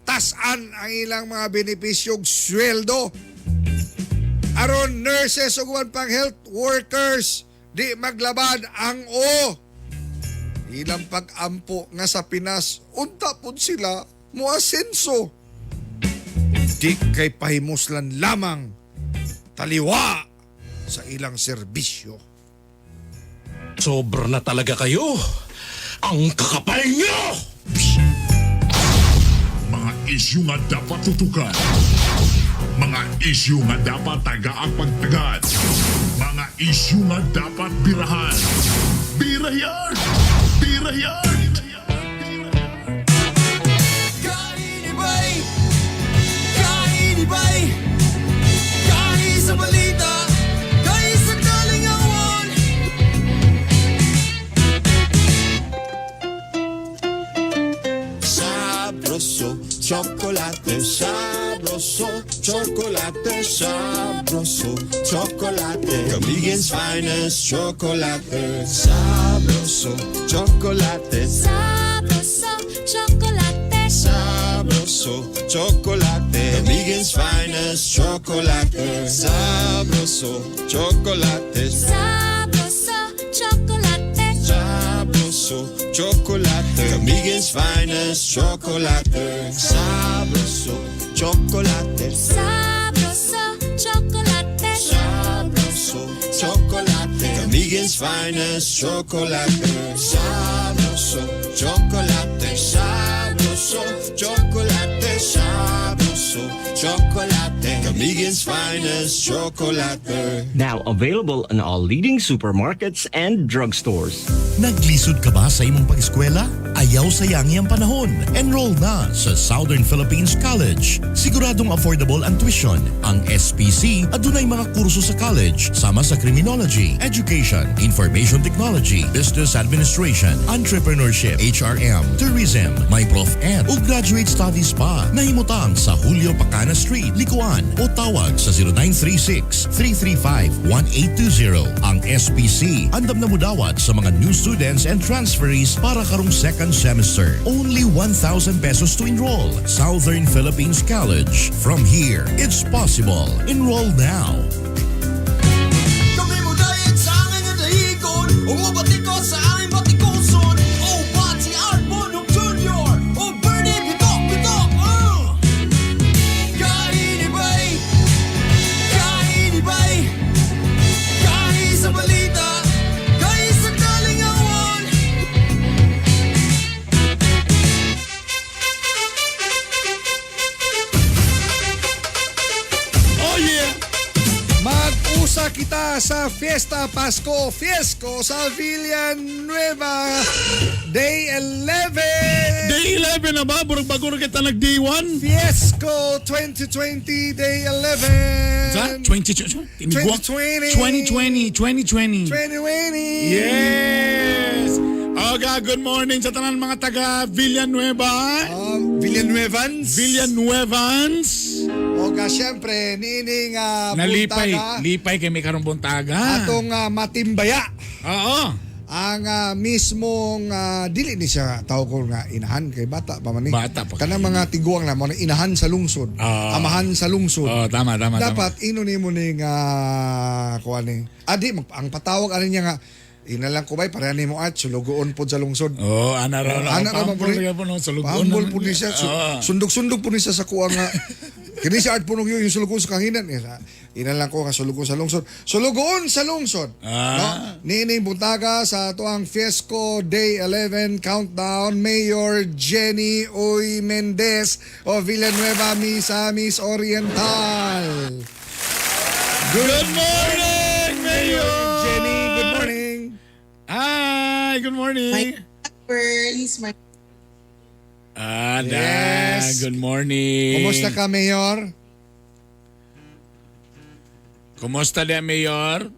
G: Tasan ang ilang mga benepisyong sweldo. Aron nurses ug uban pang health workers di maglabad ang o. Ilang pag-ampo nga sa Pinas, unta pud sila moasenso. Di kay pahimuslan lamang taliwa sa ilang serbisyo.
A: Sobra na talaga kayo! Ang kakapal niyo!
C: Mga isyu nga dapat tutukan. Mga isyu nga dapat tagaang pagtagat. Mga isyu nga dapat birahan. Birayan! Birayan!
E: Kainibay! Kainibay! Kahi sa balita, kahi sa kalingawan.
I: Sabroso, chocolate, sabroso, chocolate, sabroso, chocolate. Comedian's finest chocolate. Sabroso, chocolate,
B: Sabroso, chocolate.
I: Sabroso, chocolate. Comedian's finest chocolate. Sabroso, chocolate,
B: Sabroso, chocolate.
I: Sabroso, chocolate. Comedian's finest chocolate. Sabroso, chocolate.
B: Sabroso, chocolate.
I: Sabroso, chocolate. Comedian's finest chocolate. Sabroso, chocolate. Sabroso, chocolate. Sabroso, chocolate. Camiguin's finest chocolate.
J: Now available in all leading supermarkets and drugstores.
A: Naglisod ka ba sa imong pag-eskwela? Ayaw sayangi ang panahon. Enroll na sa Southern Philippines College. Siguradong affordable ang tuition. Ang SPC adunay mga kurso sa college sama sa criminology, education, information technology, business administration, entrepreneurship, HRM, tourism, may prof ed o graduate studies pa. Nahimutang sa Julio Pacana Street, Licoan o tawag sa 0936-335-1820. Ang SPC andam na mudawat sa mga new students and transferees para karong second semester. Only 1,000 pesos to enroll. Southern Philippines College. From here, it's possible. Enroll now.
E: Kami mo diet sa aming dahigon. Umubatikot sa aming batikoson. Oh, Bati Art Bonok Jr. Oh, Bernie Bitok Bitok. Kainibay, kainibay, kahi sa balita, kahi sa kalingawan.
F: Oh yeah!
G: Mag-usa kita sa Fiesta Pasko Fiesco sa Villanueva Day 11!
F: Day 11 na ba? Burag bago ra kita nag day 1.
G: Fiesco 2020 Day 11!
F: Sa 2020?
G: 2020.
F: 2020. 2020.
G: 2020!
F: Yes! Oga, good morning sa tanan mga taga Villanueva.
G: Villanuevans.
F: Villanuevans.
G: Oga, syempre, niining
F: Nalipay,
G: buntaga,
F: lipay kay may karong buntaga.
G: atong matimbaya.
F: Oo.
G: Ang mismong dili ni siya tawag ko nga inahan kay bata pa man ni.
F: Bata pa.
G: Kanang mga tiguang na mo na inahan sa lungsod, amahan sa lungsod.
F: Oh, tama, tama,
G: Dapat ino nimo ning kuan ni. Adi ang patawag ani niya nga ina lang ko bay pareha nimo at sulugoon pod sa lungsod.
F: Tama. Oh, ana ra na.
G: Ana ra ba po ni?
F: Sulugoon.
G: Pambol po ni siya. Sundog-sundog po ni siya sa kuha nga. Kini si Art Punog yun, yung sulugoon sa kanginan. Ina lang ko nga sulugoon sa lungsod. Sulugoon sa lungsod. No? Nining buntaga sa tuang Fiesco Day 11 Countdown, Mayor Jenny Uy Mendez of Villanueva, Misamis Oriental.
F: Good morning, Mayor!
G: Jenny, good morning.
F: Hi, good morning.
K: My Burns, my
F: Ada,
G: Yes.
F: good morning.
G: Kumusta ka, Mayor?
F: Kumusta de, Mayor?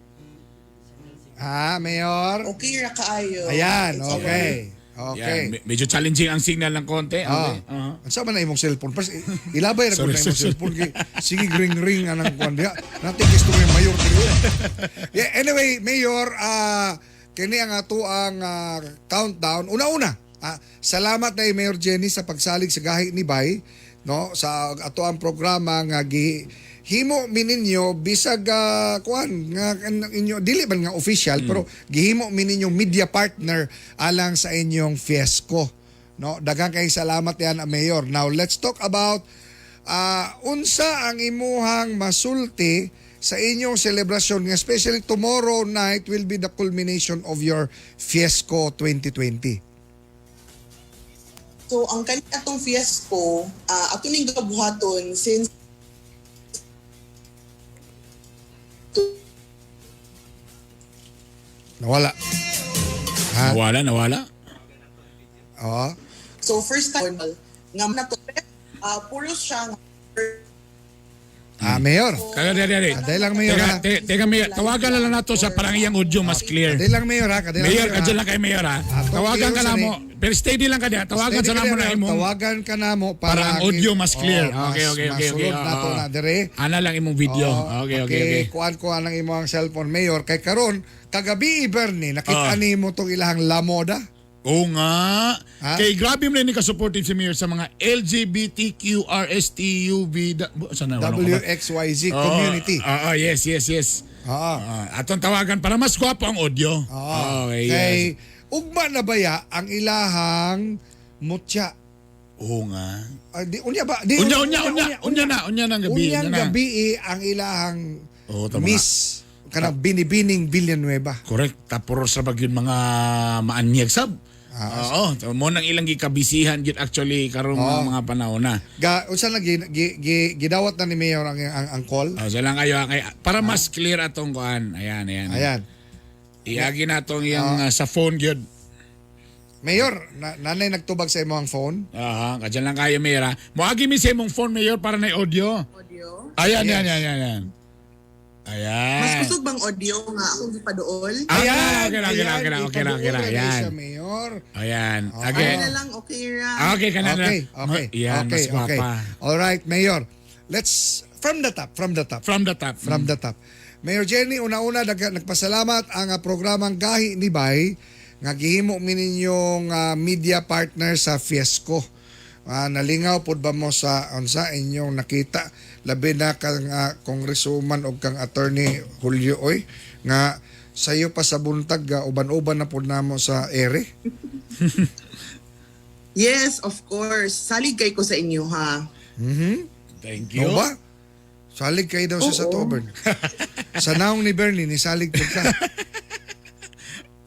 G: Ha, Mayor?
K: okay ra kaayo.
G: Ayan,
K: It's
G: okay. Okay.
F: Yan, medyo challenging ang signal ng konti.
G: Ah.
F: Okay. Uh-huh.
G: Ang sama na imong cellphone. Pas, ilabay ra
F: Sorry,
G: ko na imong
F: sorry.
G: cellphone. Kay, sige, ring ring anang kuan diha. Natin gusto may mayor diri. Yeah, anyway, Mayor, kini ang ato ang countdown. Una-una, salamat na Mayor Jenny sa pagsalig sa gahi ni Bay, no, sa ato ang programa nga gi himo mi ninyo bisag kuan nga inyo dili man nga official pero gihimo mi ninyo media partner alang sa inyong fiesco, no. Daghang kay salamat yan, Mayor. Now let's talk about unsa ang imuhang masulti sa inyong selebrasyon nga especially tomorrow night will be the culmination of your Fiesco 2020.
K: So ang kani atong fiesco, ato ning gabuhaton since
G: Nawala. Ha?
F: Nawala, nawala.
G: Oo.
K: So first time nga na to puro siya nga
G: Mayor.
F: Kaga, dali, dali.
G: Kaday lang, Mayor,
F: Teka,
G: ha?
F: teka, Mayor. Tawagan na lang nato sa parang iyang audio mas clear.
G: Kaday lang, Mayor, ha? Kaday lang,
F: Mayor,
G: ha?
F: kadyan lang kay Mayor, ha? Tawagan ka
G: clear
F: na
G: sa
F: mo. Pero steady lang ka diya. Tawagan
G: Steady
F: sa
G: ka
F: namo
G: na,
F: na imong
G: Tawagan ka na mo para,
F: para ang audio mas clear.
G: Oh,
F: Okay,
G: mas
F: okay, okay, okay.
G: Masulod na to
F: Oo.
G: na dire.
F: Ana lang imong video.
G: Oo,
F: Okay.
G: Kuan-kuan lang imo ang cellphone, Mayor. Kay karon kagabi, Bernie, nakita nimo tong ilahang Lamoda.
F: Oo nga.
G: Ha?
F: Kay grabe mo na ni ka-supportive si Mayor sa mga LGBTQRSTUV saan na, ano ka ba?
G: WXYZ
F: Oo,
G: community.
F: Oo, yes, yes, yes.
G: Oo.
F: Atong tawagan para mas gwapo ang audio.
G: Oo.
F: Okay,
G: Kay
F: yes.
G: ugma na baya ang ilahang mutya.
F: Oo nga.
G: Di, unya ba? Di,
F: Unya, unya, unya, unya na, unya ng gabi.
G: Unyang
F: unya na.
G: gabi eh, ang ilahang
F: Oo, tama
G: Miss kanang Binibining Villanueva.
F: Correct. Tapos sa pag yun mga maanyag sab. Oo, so, mo nang ilang gikabisihan gyud actually karong mga panahon na.
G: Ga unsa na gidawat na ni Mayor ang call?
F: Oh, so lang kayo kay para mas clear atong kuan. Ayan, ayan.
G: Ayan.
F: Iagi na atong iyang sa phone gyud.
G: Mayor, nanay nagtubag sa imong phone?
F: Aha, kadyan lang kayo, Mayor, ha. Moagi mi sa imong phone, Mayor, para na audio.
K: Audio?
F: Ayan, ayan, ayan, ayan, ayan. Ayan.
K: Mas kusog bang audio nga akong gipaduol?
F: Ayan, okay na, okay na, okay na, okay na, okay na.
G: Ipaduol na
F: Ayan.
G: siya, Mayor.
F: Ayan. Okay.
K: Ano na lang, okay ra.
F: Okay ka na.
G: Okay.
F: Yan,
G: okay,
F: mas
G: okay.
F: gwapa.
G: All right, Mayor. Let's from the top, from the top.
F: From the top.
G: From the top. Mayor Jenny, una-una nagpasalamat ang programang Gahi ni Bay nga gihimo mi ninyong media partner sa Fiesco. Nalingaw pud ba mo sa unsa inyong nakita, labi na kang congresswoman og kang Attorney Julio oy, nga sayo pa sa buntag, uban-uban na pud namo sa ere.
K: Yes, of course. Salig kay ko sa inyo ha.
F: Thank you.
G: No ba? Salig kayo daw siya sa
K: Oo.
G: Tobern. Sa naong ni Bernie, nisalig pud ka.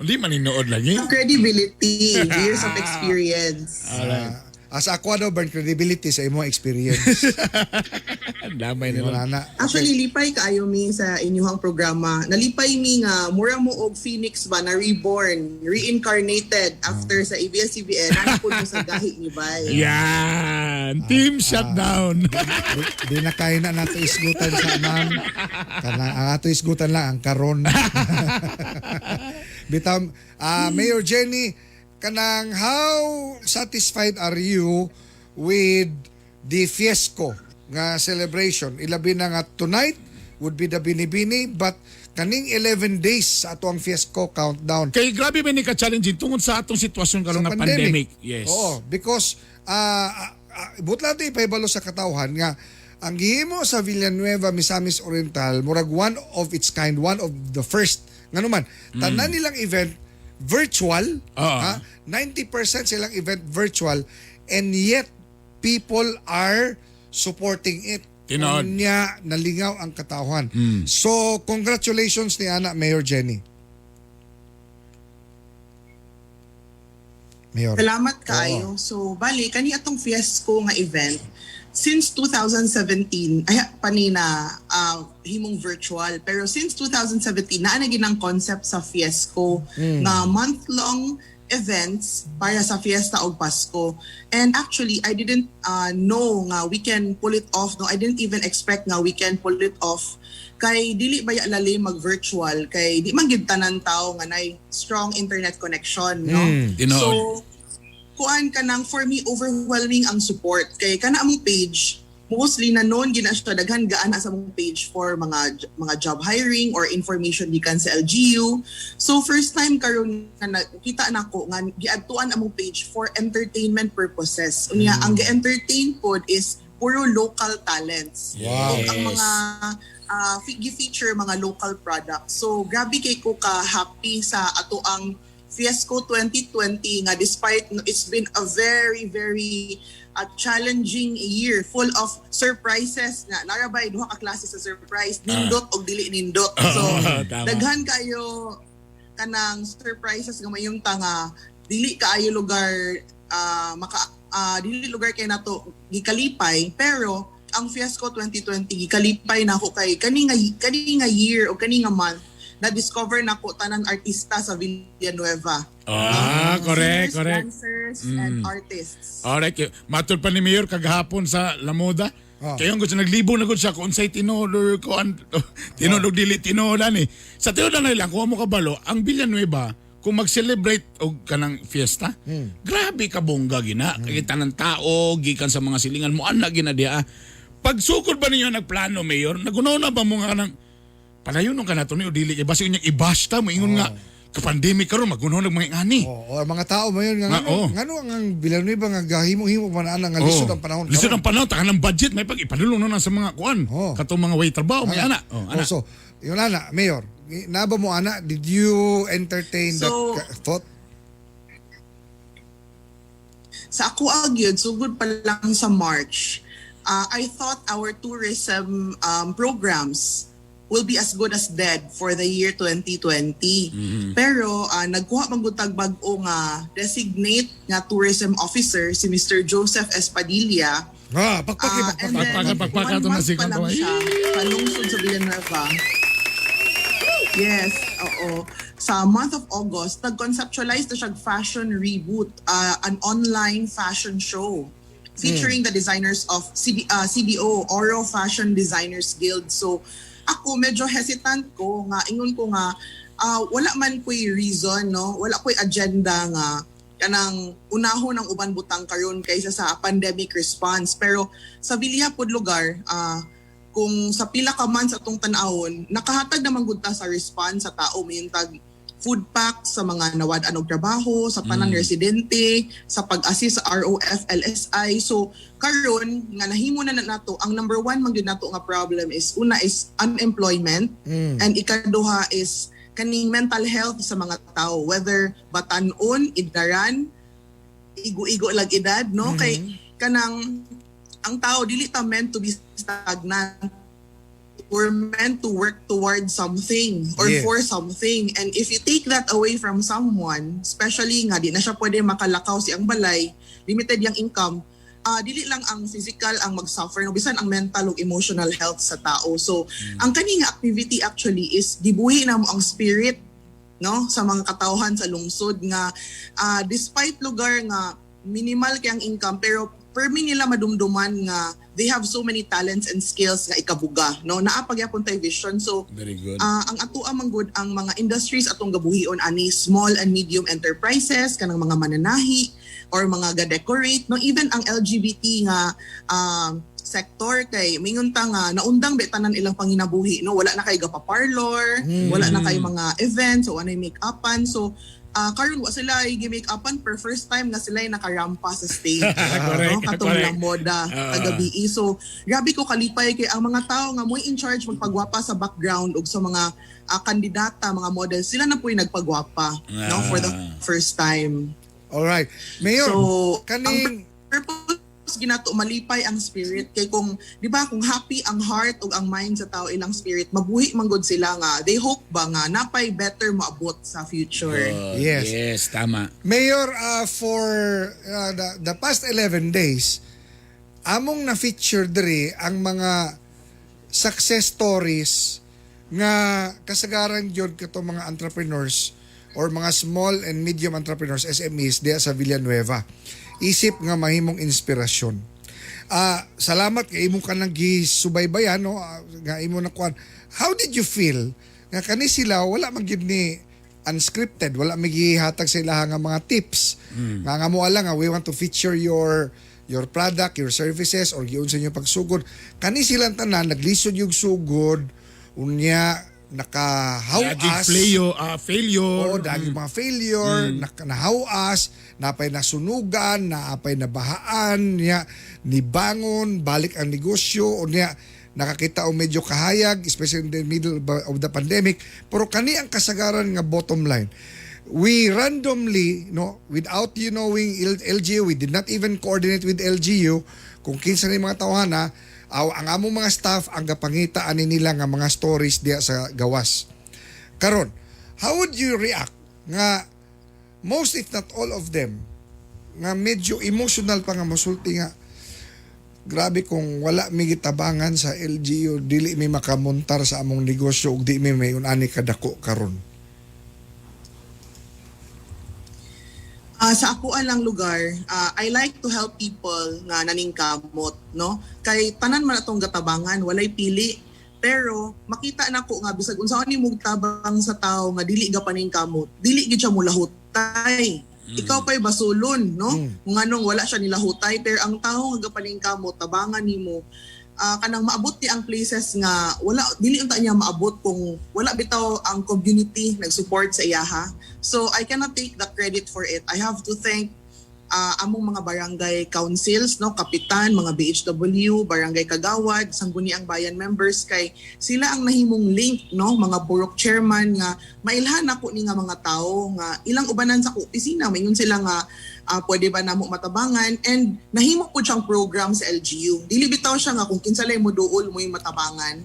F: Hindi maninood lagi.
K: Credibility, years of experience.
F: Alright.
G: As ako daw, Bern, credibility sa imong experience.
F: Ang damay
G: Wala
F: nila.
G: na.
K: Actually, lipay kaayo mi sa inyuhang programa. Nalipay mi nga mura mo og Phoenix ba na reborn, reincarnated after sa ABS-CBN. Ano po mo sa Gahi ni Bay.
F: Yan. Team shutdown.
G: Di na kaya na nato isgutan sa ma'am. Kana ang ato isgutan lang ang karon. Bitaw, Mayor Jenny, kanang how satisfied are you with the Fiesco nga celebration? Ilabi na nga tonight would be the Binibini, but kaning 11 days sa ato ang Fiesco countdown.
F: Kay grabe man ni ka-challenging tungod sa atong sitwasyon karon nga pandemic. Yes.
G: Oo, because but natin ipahibalo sa katawhan nga ang gihimo sa Villanueva, Misamis Oriental, murag one of its kind, one of the first. Ngano man, tanan nilang event virtual, ha? 90% silang event virtual, and yet people are supporting it.
F: Tinuod.
G: Unya, nalingaw ang katawhan. So, congratulations ni Ana, Mayor Jenny. Mayor.
K: Salamat kaayo. So, bali, kani atong Fiesco nga event, since 2017, ay, panina, himong virtual. Pero since 2017, naa na ginang concept sa Fiesco nga month-long events para sa fiesta og Pasko. And actually, I didn't know nga we can pull it off. No, I didn't even expect nga we can pull it off. Kay dili ba ya lalim mag-virtual, kay di man gid tanan tao nga nay strong internet connection, no?
F: Tinuod.
K: So, kuan ka nang for me overwhelming ang support kay kana among page, mostly na known gina siya, daghan gaan sa among page for mga job hiring or information gikan sa LGU. So first time karon nga nakita nako nga giadtuan among page for entertainment purposes. Unya ang gi-entertain pod is puro local talents.
F: Wow.
K: Ug ang mga gi-feature mga local products. So grabe kay ko ka happy sa ato ang Fiesco 2020 nga despite it's been a very very challenging year full of surprises na narabay duha ka klase sa surprise, nindot og dili nindot. So
F: Tama.
K: daghan kayo kanang surprises nga mayong nga dili kaayo lugar maka dili lugar kay nato gikalipay, pero ang Fiesco 2020 gikalipay na ako kay kani nga year o kani nga month na discover nako tanan artista sa Villanueva.
F: Correct,
K: Singers,
F: correct.
K: dancers, and artists.
F: Alright, matul pa ni Mayor kagahapon sa Lamoda. Kaya ang gusto naglibo na gud siya kung unsay tinuod or kung tinuod og dili tinuod ani. Sa tinuod na lang kuha mo kabalo ang Villanueva kung mag-celebrate og kanang fiesta. Grabe ka bongga gina. Kay tanan tao gikan sa mga silingan mo ana gina diha. Pagsukod ba ninyo nagplano, Mayor? Nagunaw na ba mo nga kanang padayon ka na to ni o dili kay basi unya ibasta mo ingon nga ka-pandemic karon magunaw nag mga ingani.
G: Oo, ang mga tao mo yun nga
F: Nga,
G: ngano,
F: oo.
G: ngano ang Villanueva nga gahimo-himo man ana nga lisod ang panahon.
F: Lisod
G: karon.
F: ang panahon, taka ng budget, may pag ipadulong na na sa mga kuan. Katong mga way trabaho, may ana. Oh, ana.
G: Oh, so, yun ana, Mayor, naba mo ana, did you entertain that
K: So,
G: thought?
K: Sa ako agyud, sugod pa lang sa March, I thought our tourism programs will be as good as dead for the year 2020. Pero nagkuha man gud tag bag-o nga designate nga tourism officer, si Mr. Joseph Espadilla.
G: Ah, pakpak.
K: And then,
F: Pakpakan, pakpakan
K: one
F: to na
K: month
F: si
K: pa lang
F: Kanto.
K: siya sa lungsod sa Villanueva. Yes, oo. Sa month of August, nag-conceptualize na siya fashion reboot, an online fashion show featuring the designers of CDO, Oro Fashion Designers Guild. So, ako medyo hesitant ko nga ingon ko nga wala man ko'y reason, no? Wala ko'y agenda nga kanang unahon ang uban butang karon kaysa sa pandemic response. Pero sa Villa pod lugar, kung sa pila ka months atong tan-awon, nakahatag naman gud ta sa response sa tao, may tag food pack sa mga nawad-an og trabaho, sa tanan residente, sa pag-assist sa ROF, LSI. So karon nga nahimo na na nato, ang number one man gyud nato nga problem is, una is unemployment and ikaduha is kaning mental health sa mga tao, whether batan-on, idaran, igo-igo lag edad, no? Kay kanang ang tao, dili ta meant to be stagnant. We're meant to work towards something or for something, and if you take that away from someone, especially nga di na siya pwede makalakaw sa iyang balay, limited yang income, dili lang ang physical ang mag-suffer, no, bisan ang mental ug emotional health sa tao. So ang kani nga activity actually is gibuhi na mo ang spirit, no, sa mga katawhan sa lungsod nga despite lugar nga minimal kay ang income, pero permi nila madumduman nga they have so many talents and skills nga ikabuga, no? Naa pagyapon tay vision. So
F: Very good.
K: Ang atoa man gud, ang mga industries atong gabuhion ani, small and medium enterprises, kanang mga mananahi or mga ga-decorate, no? Even ang LGBT nga sector, kay mingon ta nga naundang ba tanan ilang panginabuhi, no? Wala na kay gapa-parlor, wala na kay mga events, so anay make-upan. So karon wa sila gi-make-upan per first time nga sila ay nakarampa sa stage, no, katong moda kagabi. So grabe ko kalipay kay ang mga tao nga mo'y in charge magpagwapa sa background ug sa mga kandidata, mga model, sila na po'y nagpagwapa, no, for the first time.
G: Alright. Mayor,
K: So,
G: kaning
K: ang purpose ginato, malipay ang spirit, kay kung, di ba, kung happy ang heart ug ang mind sa tao, ilang spirit mabuhi man gud sila nga they hope ba nga napay better moabot sa future.
G: Yes.
F: Yes, tama.
G: Mayor, for the past 11 days, among na-feature diri ang mga success stories nga kasagaran gyud katong mga entrepreneurs or mga small and medium entrepreneurs, SMEs, diya sa Villanueva. Isip nga mahimong inspirasyon. Salamat kay imo ka nang gisubaybayan, no, nga imo na kuan. How did you feel nga kani sila wala man gyud ni unscripted, wala may gihatag sa ilaha nga mga tips? Nga nga mo lang nga we want to feature your product, your services or giunsa inyo pagsugod. Kani silang tanan naglisod yung sugod, unya nakahawas.
F: Laging failure.
G: Oo, daging mga failure, nahawas, napay nasunugan, naapay nabahaan, niya, nibangon, balik ang negosyo, o niya, nakakita og medyo kahayag, especially in the middle of the pandemic. Pero kani ang kasagaran nga bottom line. We randomly, no, without you knowing LGU, we did not even coordinate with LGU kung kinsa ni mga tawhana, aw, ang among mga staff ang gapangita ani nila nga mga stories diya sa gawas. Karon, how would you react nga most if not all of them nga medyo emotional pa nga mosulti nga grabe, kung wala mi gitabangan sa LGU, dili mi makamontar sa among negosyo ug di mi may unani kadako karon?
K: Sa ako lang lugar, I like to help people nga naningkamot, no? Kay tanan man atong gatabangan, walay pili. Pero makita nako nga bisag unsa ni mong tabang sa tao nga dili ga paningkamot, dili gid siya mulahutay. Ikaw pa'y basulon, no? Kung anong wala siya nilahutay, pero ang tao nga gapaningkamot, tabangan nimo, kanang maabot ni ang places nga wala, dili unta niya maabot kung wala bitaw ang community nag-support sa iyaha. So I cannot take the credit for it. I have to thank among mga barangay councils, no, kapitan, mga BHW, barangay kagawad, Sangguniang Bayan members, kay sila ang nahimong link, no, mga purok chairman nga mailhan ako ni nga mga tao nga ilang ubanan sa opisina, maingon sila nga pwede ba namo matabangan, and nahimo po siyang program sa LGU. Dili bitaw siya nga kung kinsa lay mo duol mo yung matabangan.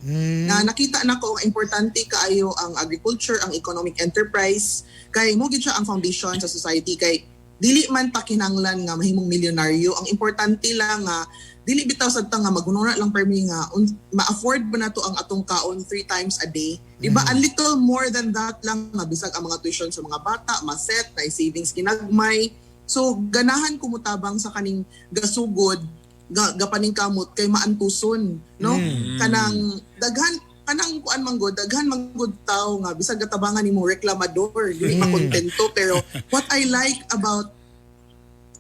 K: Na nakita nako nga importante kaayo ang agriculture, ang economic enterprise, kay mo gid siya ang foundation sa society, kay dili man ta kinahanglan nga mahimong milyonaryo. Ang importante lang nga dili bitaw sad ta nga magununa lang permi nga ma-afford ba nato ang atong kaon three times a day. Di ba? A little more than that lang nga bisag ang mga tuition sa mga bata ma-set na savings ginagmay. So ganahan ko mutabang sa kaning gasugod ga, gapaningkamot kay maantuson, no? Kanang daghan kanang kuan man gud, daghan man gud tawo nga bisag gatabangan nimo, reklamador, dili makontento, pero what I like about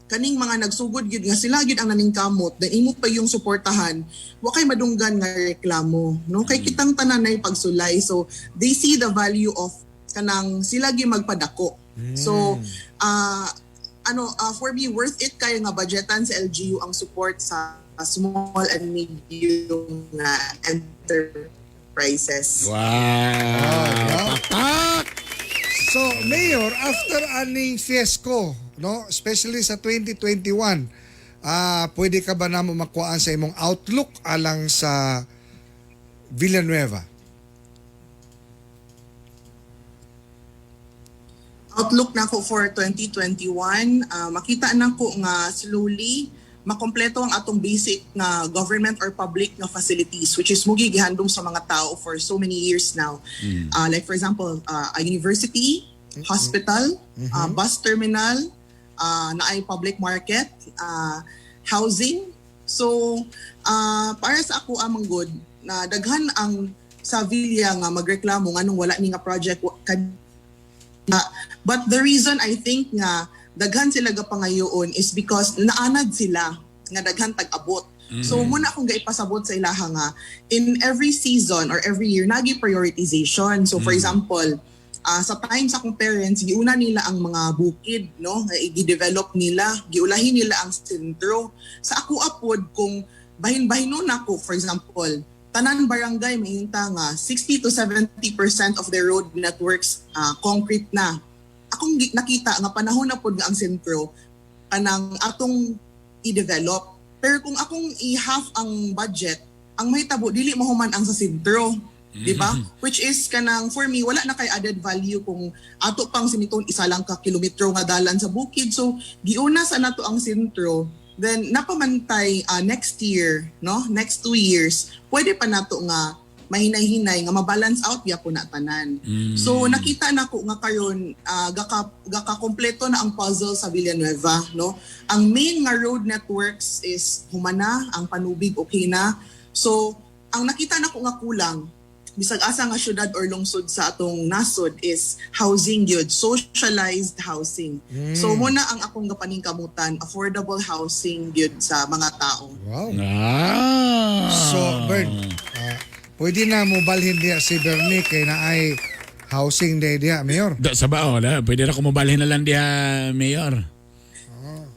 K: kaning mga nagsugod gyud nga sila gyud ang naningkamot na imo pa yung suportahan, wa kay madunggan nga reklamo, no, kay kitang tanan nay pagsulay. So they see the value of kanang sila gyud magpadako. So for me, worth it kay nga budgetan sa LGU ang support sa small and medium nga enterprises.
F: Wow. Patak!
G: So, Mayor, after aning fiesco, no, especially sa 2021, pwede ka ba namo makuhaan sa imong outlook alang sa Villanueva?
K: Outlook nako for 2021, makita nako nga slowly makompleto ang atong basic nga government or public nga facilities, which is mugi gihandom sa mga tao for so many years now. Like for example, a university, hospital, bus terminal, naay public market, housing. So para sa ako amang good na daghan ang sa Villa nga magreklamo nganong wala ni nga project but the reason I think nga daghan sila gapangayoon is because naanad sila nga daghan tag-abot. So muna akong gaipasabot sa ilaha nga in every season or every year nagi prioritization. So for example, sa time sa akong parents, giuna nila ang mga bukid, no, nga i-develop nila, giulahin nila ang sentro. Sa ako apod kung bahin-bahinon ako, for example, tanan barangay mayunta nga 60 to 70% of their road networks concrete na. Akong nakita nga panahon na pod nga ang sentro kanang atong i-develop. Pero kung akong i-half ang budget, ang mahitabo dili mahuman ang sa sentro, di ba? Which is kanang for me wala na kay added value kung ato pang simiton isa lang ka kilometro nga dalan sa bukid. So giuna sa nato ang sentro, then napamantay next year, no? Next 2 years, pwede pa nato nga mahinay-hinay nga ma-balance out gyapon na tanan. So nakita nako nga karon gaka gakakompleto na ang puzzle sa Villanueva, no? Ang main nga road networks is humana, ang panubig okay na. So ang nakita nako nga kulang bisag asa nga syudad or lungsod sa atong nasod is housing gyud, socialized housing. So muna ang akong gapaningkamutan, affordable housing gyud sa mga tao.
G: Wow.
F: Ah.
G: So, Bern, pwede na mo balhin diya si Bernie kay naay housing day diya, Mayor.
F: Da, sa bao, wala. Pwede na kumubalhin na lang diha, Mayor.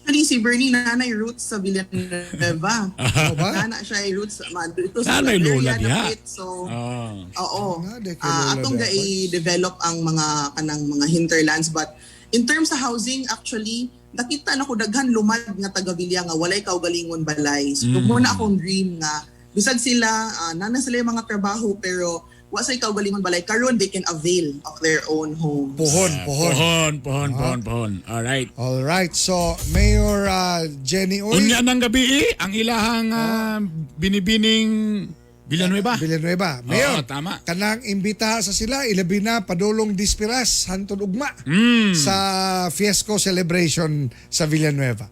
K: Actually, si Bernie nanay roots sa Villanueva.
G: Oo ba?
K: Nana siya ay roots dito sa
F: Nanay lola
K: area
F: diha.
K: na So,
F: Oh.
K: oo.
G: Di kay lola
K: Atong
G: diha.
K: ga-develop ang mga kanang mga hinterlands, but in terms sa housing, actually nakita na ko daghan lumad nga taga Villa nga walay kaugalingon balay. So muna akong dream nga bisag sila nana sila yung mga trabaho pero wa say kaugalingon balay, karon they can avail of their own homes.
G: Pohon, pohon.
F: Pohon, pohon, pohon, pohon. Alright.
G: All right. So, Mayor Jenny Uy.
F: Unya ng gabi eh, ang ilahang binibining Villanueva.
G: Villanueva. Mayor,
F: Oo, tama.
G: Kanang imbita sa sila, ilabi na padulong dispiras, hantod ugma sa Fiesco celebration sa Villanueva.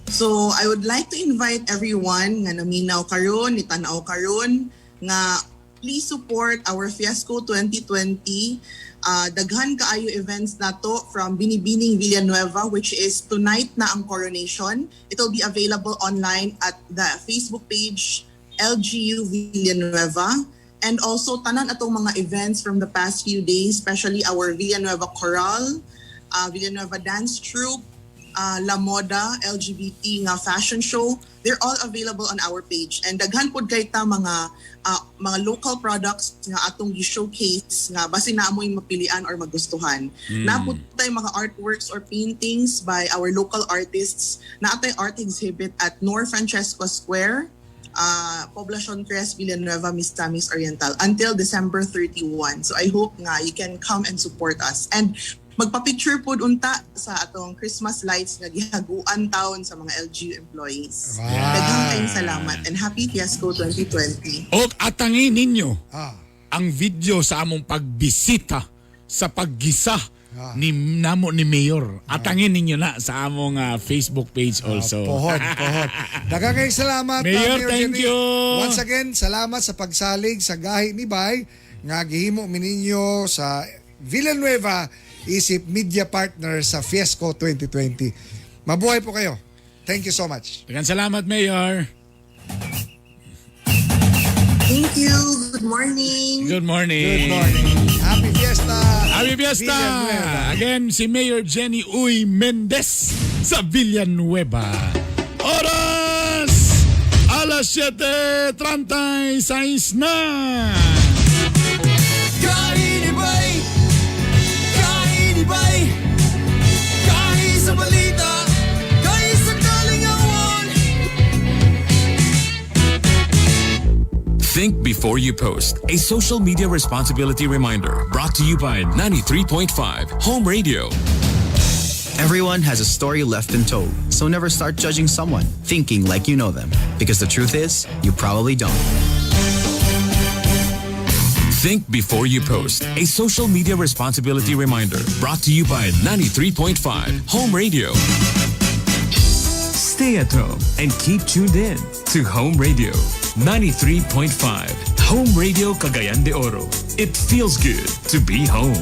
K: So I would like to invite everyone nga naminaw karon, nitanaw karon nga please support our Fiesco 2020. Daghan kaayo events nato from Binibining Villanueva, which is tonight na ang coronation. It will be available online at the Facebook page LGU Villanueva. And also tanan atong mga events from the past few days, especially our Villanueva Choral, Villanueva Dance Troupe, La Moda LGBT nga fashion show. They're all available on our page. And daghan pod kay ta mga local products nga atong gi-showcase nga basin naa moy mapilian or magustuhan. Naa pod tay mga artworks or paintings by our local artists. Naa tay art exhibit at Nor Francesco Square, Poblacion Tres, Villanueva, Misamis Oriental until December 31. So I hope nga you can come and support us. And magpa-picture pod unta sa atong Christmas lights nga gihaguan taon sa mga LGU employees.
G: Wow.
K: Daghang kayong salamat and happy Fiesco 2020.
F: Og atangin ninyo ang video sa among pagbisita sa paggisa ni namo ni Mayor. Atangin ninyo na sa among Facebook page also.
G: Pohon, pohon. Daghang kayong salamat,
F: Mayor, thank
G: Jenny.
F: you.
G: Once again, salamat sa pagsalig sa gahi ni Bay nga gihimo mi ninyo sa Villanueva isip media partner sa Fiesco 2020. Mabuhay po kayo. Thank you so much.
F: Daghang salamat, Mayor.
K: Thank you. Good morning.
F: Good morning.
G: Good morning. Happy Fiesta.
F: Happy Fiesta!
G: Villanueva.
F: Again, si Mayor Jenny Uy Mendez sa Villanueva. Oras! Alas 7:36 na!
E: Kainibay! Kainibay! Kahi sa balita! Kahi sa kalingawan!
L: Think before you post. A social media responsibility reminder brought to you by 93.5 Home Radio.
M: Everyone has a story left untold, so never start judging someone thinking like you know them. Because the truth is, you probably don't.
L: Think before you post. A social media responsibility reminder brought to you by 93.5 Home Radio. Stay at home and keep tuned in to Home Radio 93.5. Home Radio Cagayan de Oro. It feels good to be home.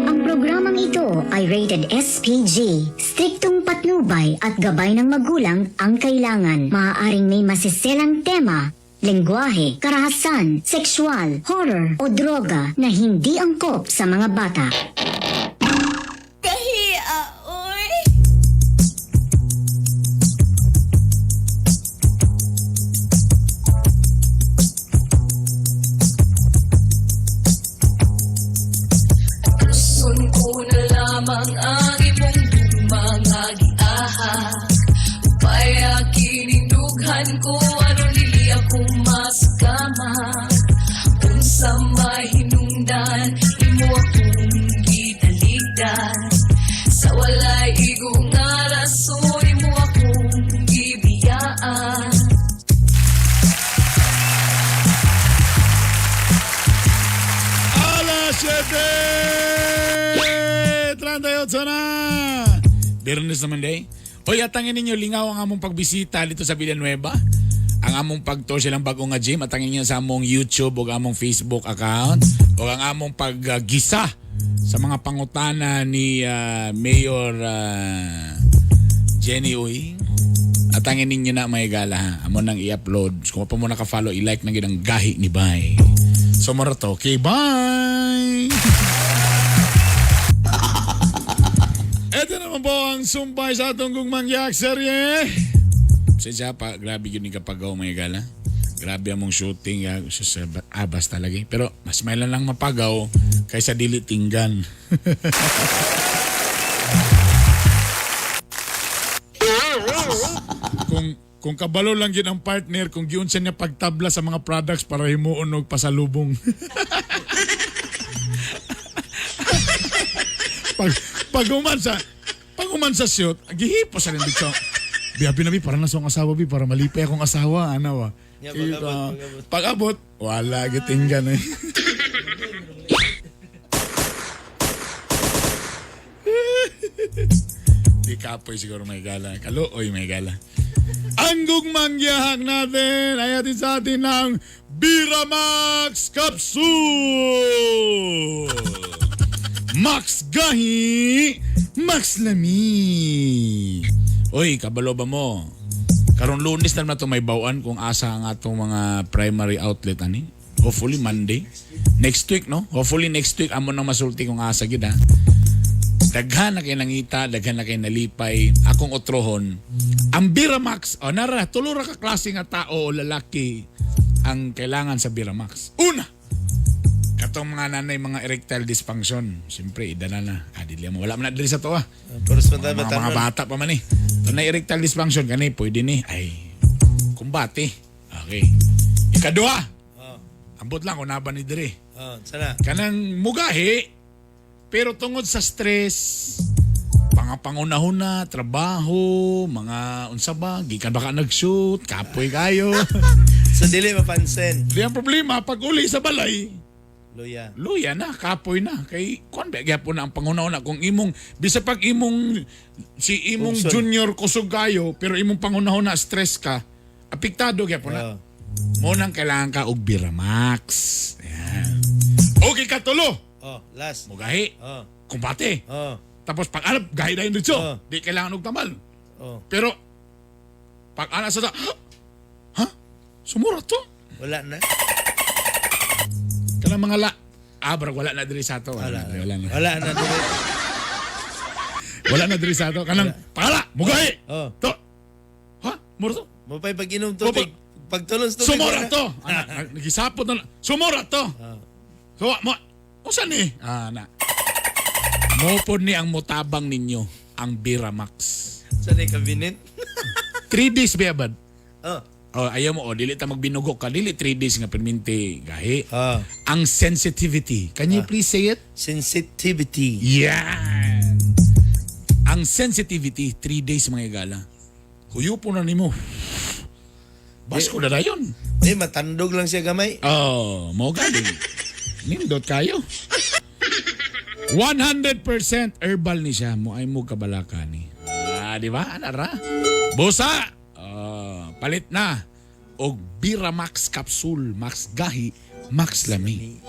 N: Ang programang ito ay rated SPG. Striktong patnubay at gabay ng magulang ang kailangan. Maaaring may masiselang tema, lengguwahe, karahasan, sexual, horror o droga na hindi angkop sa mga bata.
B: Kahiya, oy. Tuson ko na lamang ang imong mga giahak. Upaya kininughan ko aron dili ako maskama. Unsa may hinungdan imo akong gitaligdan. Sa walay igo nga rason imo akong gibiyaan.
F: Alas 7:38 na! Biyernes naman day. Hoy, atangin ninyo, lingaw ang among pagbisita dito sa Villanueva. Ang among pagtour silang bagong nga gym. Atangin niyo sa among YouTube o among Facebook account. O ang among paggisa sa mga pangutana ni Mayor Jenny Uy. Atangin ninyo na may gala ha. Amo nang i-upload. Kung pa mo naka-follow, i-like na gid ang gahi ni Bay. So moro to. Okay, bye! Ito naman po ang sumpay sa atong gugmang yak serye. Pasensya pa, grabe yun ni kapagaw mga gala. Grabe among shooting, ya. Sus, abas talaga eh. Pero mas may lang mapagaw kaysa dili tinggan. Kung kabalo lang yun ang partner, kung giunsa niya pagtabla sa mga products para himuon og pasalubong. Pag human sa shoot, gihipo sa rin dito. Biyabi na bi, para na sa akong asawa bi, para malipay akong asawa, ano wa.
I: Yeah,
F: Ito,
I: pag-abot, pag-abot.
F: Pag-abot, wala gitinggan eh. Di kapoy siguro may gala. Kaluoy may gala. Ang gugmang giyahak natin ay atin sa atin ng Biramax Capsule! Max Gahi, Max Lami. Uy, kabalo ba mo? Karon Lunes na naman ito may bawaan kung asa ang atong mga primary outlet ani. Hopefully Monday. Next week, no? Hopefully next week amo nang masulti kung asa gid ha. Daghan na kay nangita, daghan na kay nalipay. Akong otrohon. Ang Biramax, o nara, tulo ra ka klase nga tao o lalaki ang kailangan sa Biramax. Una, katong mga nanay mga erectile dysfunction. Siyempre, idala na. Ah, dili mo. Wala man na diri sa to ah.
I: Pero sa
F: Mga bata pa man eh. Ito na erectile dysfunction, kani, pwede ni. Ay, kumbate. Okay. Ikaduha, ambot lang kung naba ni diri.
I: Oh, sana.
F: Kanang mugahi, pero tungod sa stress, pangapangunahon na, trabaho, mga unsa ba, gikan ba ka nag-shoot, kapoy kayo.
I: So dili mapansin.
F: Di ang problema, pag uli sa balay,
I: Luya.
F: luya na, kapoy na. Kay, kuan ba, gyapon na ang pangunahon na kung imong, bisa pag imong, si imong
I: Ugson.
F: junior kusog kayo, pero imong pangunahon na stress ka, apektado gyapon na. Mo nang kailangan ka og Biramax. Ayan. Okay, katulo.
I: Oh, last.
F: Mugahi.
I: Oh.
F: Kumbate.
I: Oh.
F: Tapos pag alam, gahi na yung dito. Di kailangan og tamal.
I: Oh.
F: Pero, pag ana sa ha? Sumura to?
I: Wala na.
F: Kanang mga la, ah, barag wala na diri sa ato. Wala, na, wala na.
I: Wala na diri.
F: Wala na diri sa ato. Kanang, pala, mugahi.
I: Oh.
F: To. Ha? Mura to?
I: Mo pa'y pag-inom tubig. Pagtulon sa tubig.
F: Sumura
I: wala.
F: to. Ana, nagisapot na. Sumura to. So, mo, usa ni? Ah, na. Mo pod ni ang mutabang ninyo, ang Biramax.
I: Sa ni cabinet.
F: 3 days ba bad?
I: Oh.
F: Oh, ayaw mo, oh, dili ta magbinugo ka, dili 3 days nga perminti gahi. Ang sensitivity. Can you please say it?
I: Sensitivity.
F: Yan. Ang sensitivity, 3 days mga igala. Huyo po na nimo. Basko na dayon.
I: Di, matandog lang siya gamay.
F: Oh, mo galing. Nindot kayo. 100% herbal ni siya. Mo ay mo kabalaka ni. Ah, di ba? Anara. Busa. Ah, palit na. Og Biramax capsule, Max Gahi, Max Lami.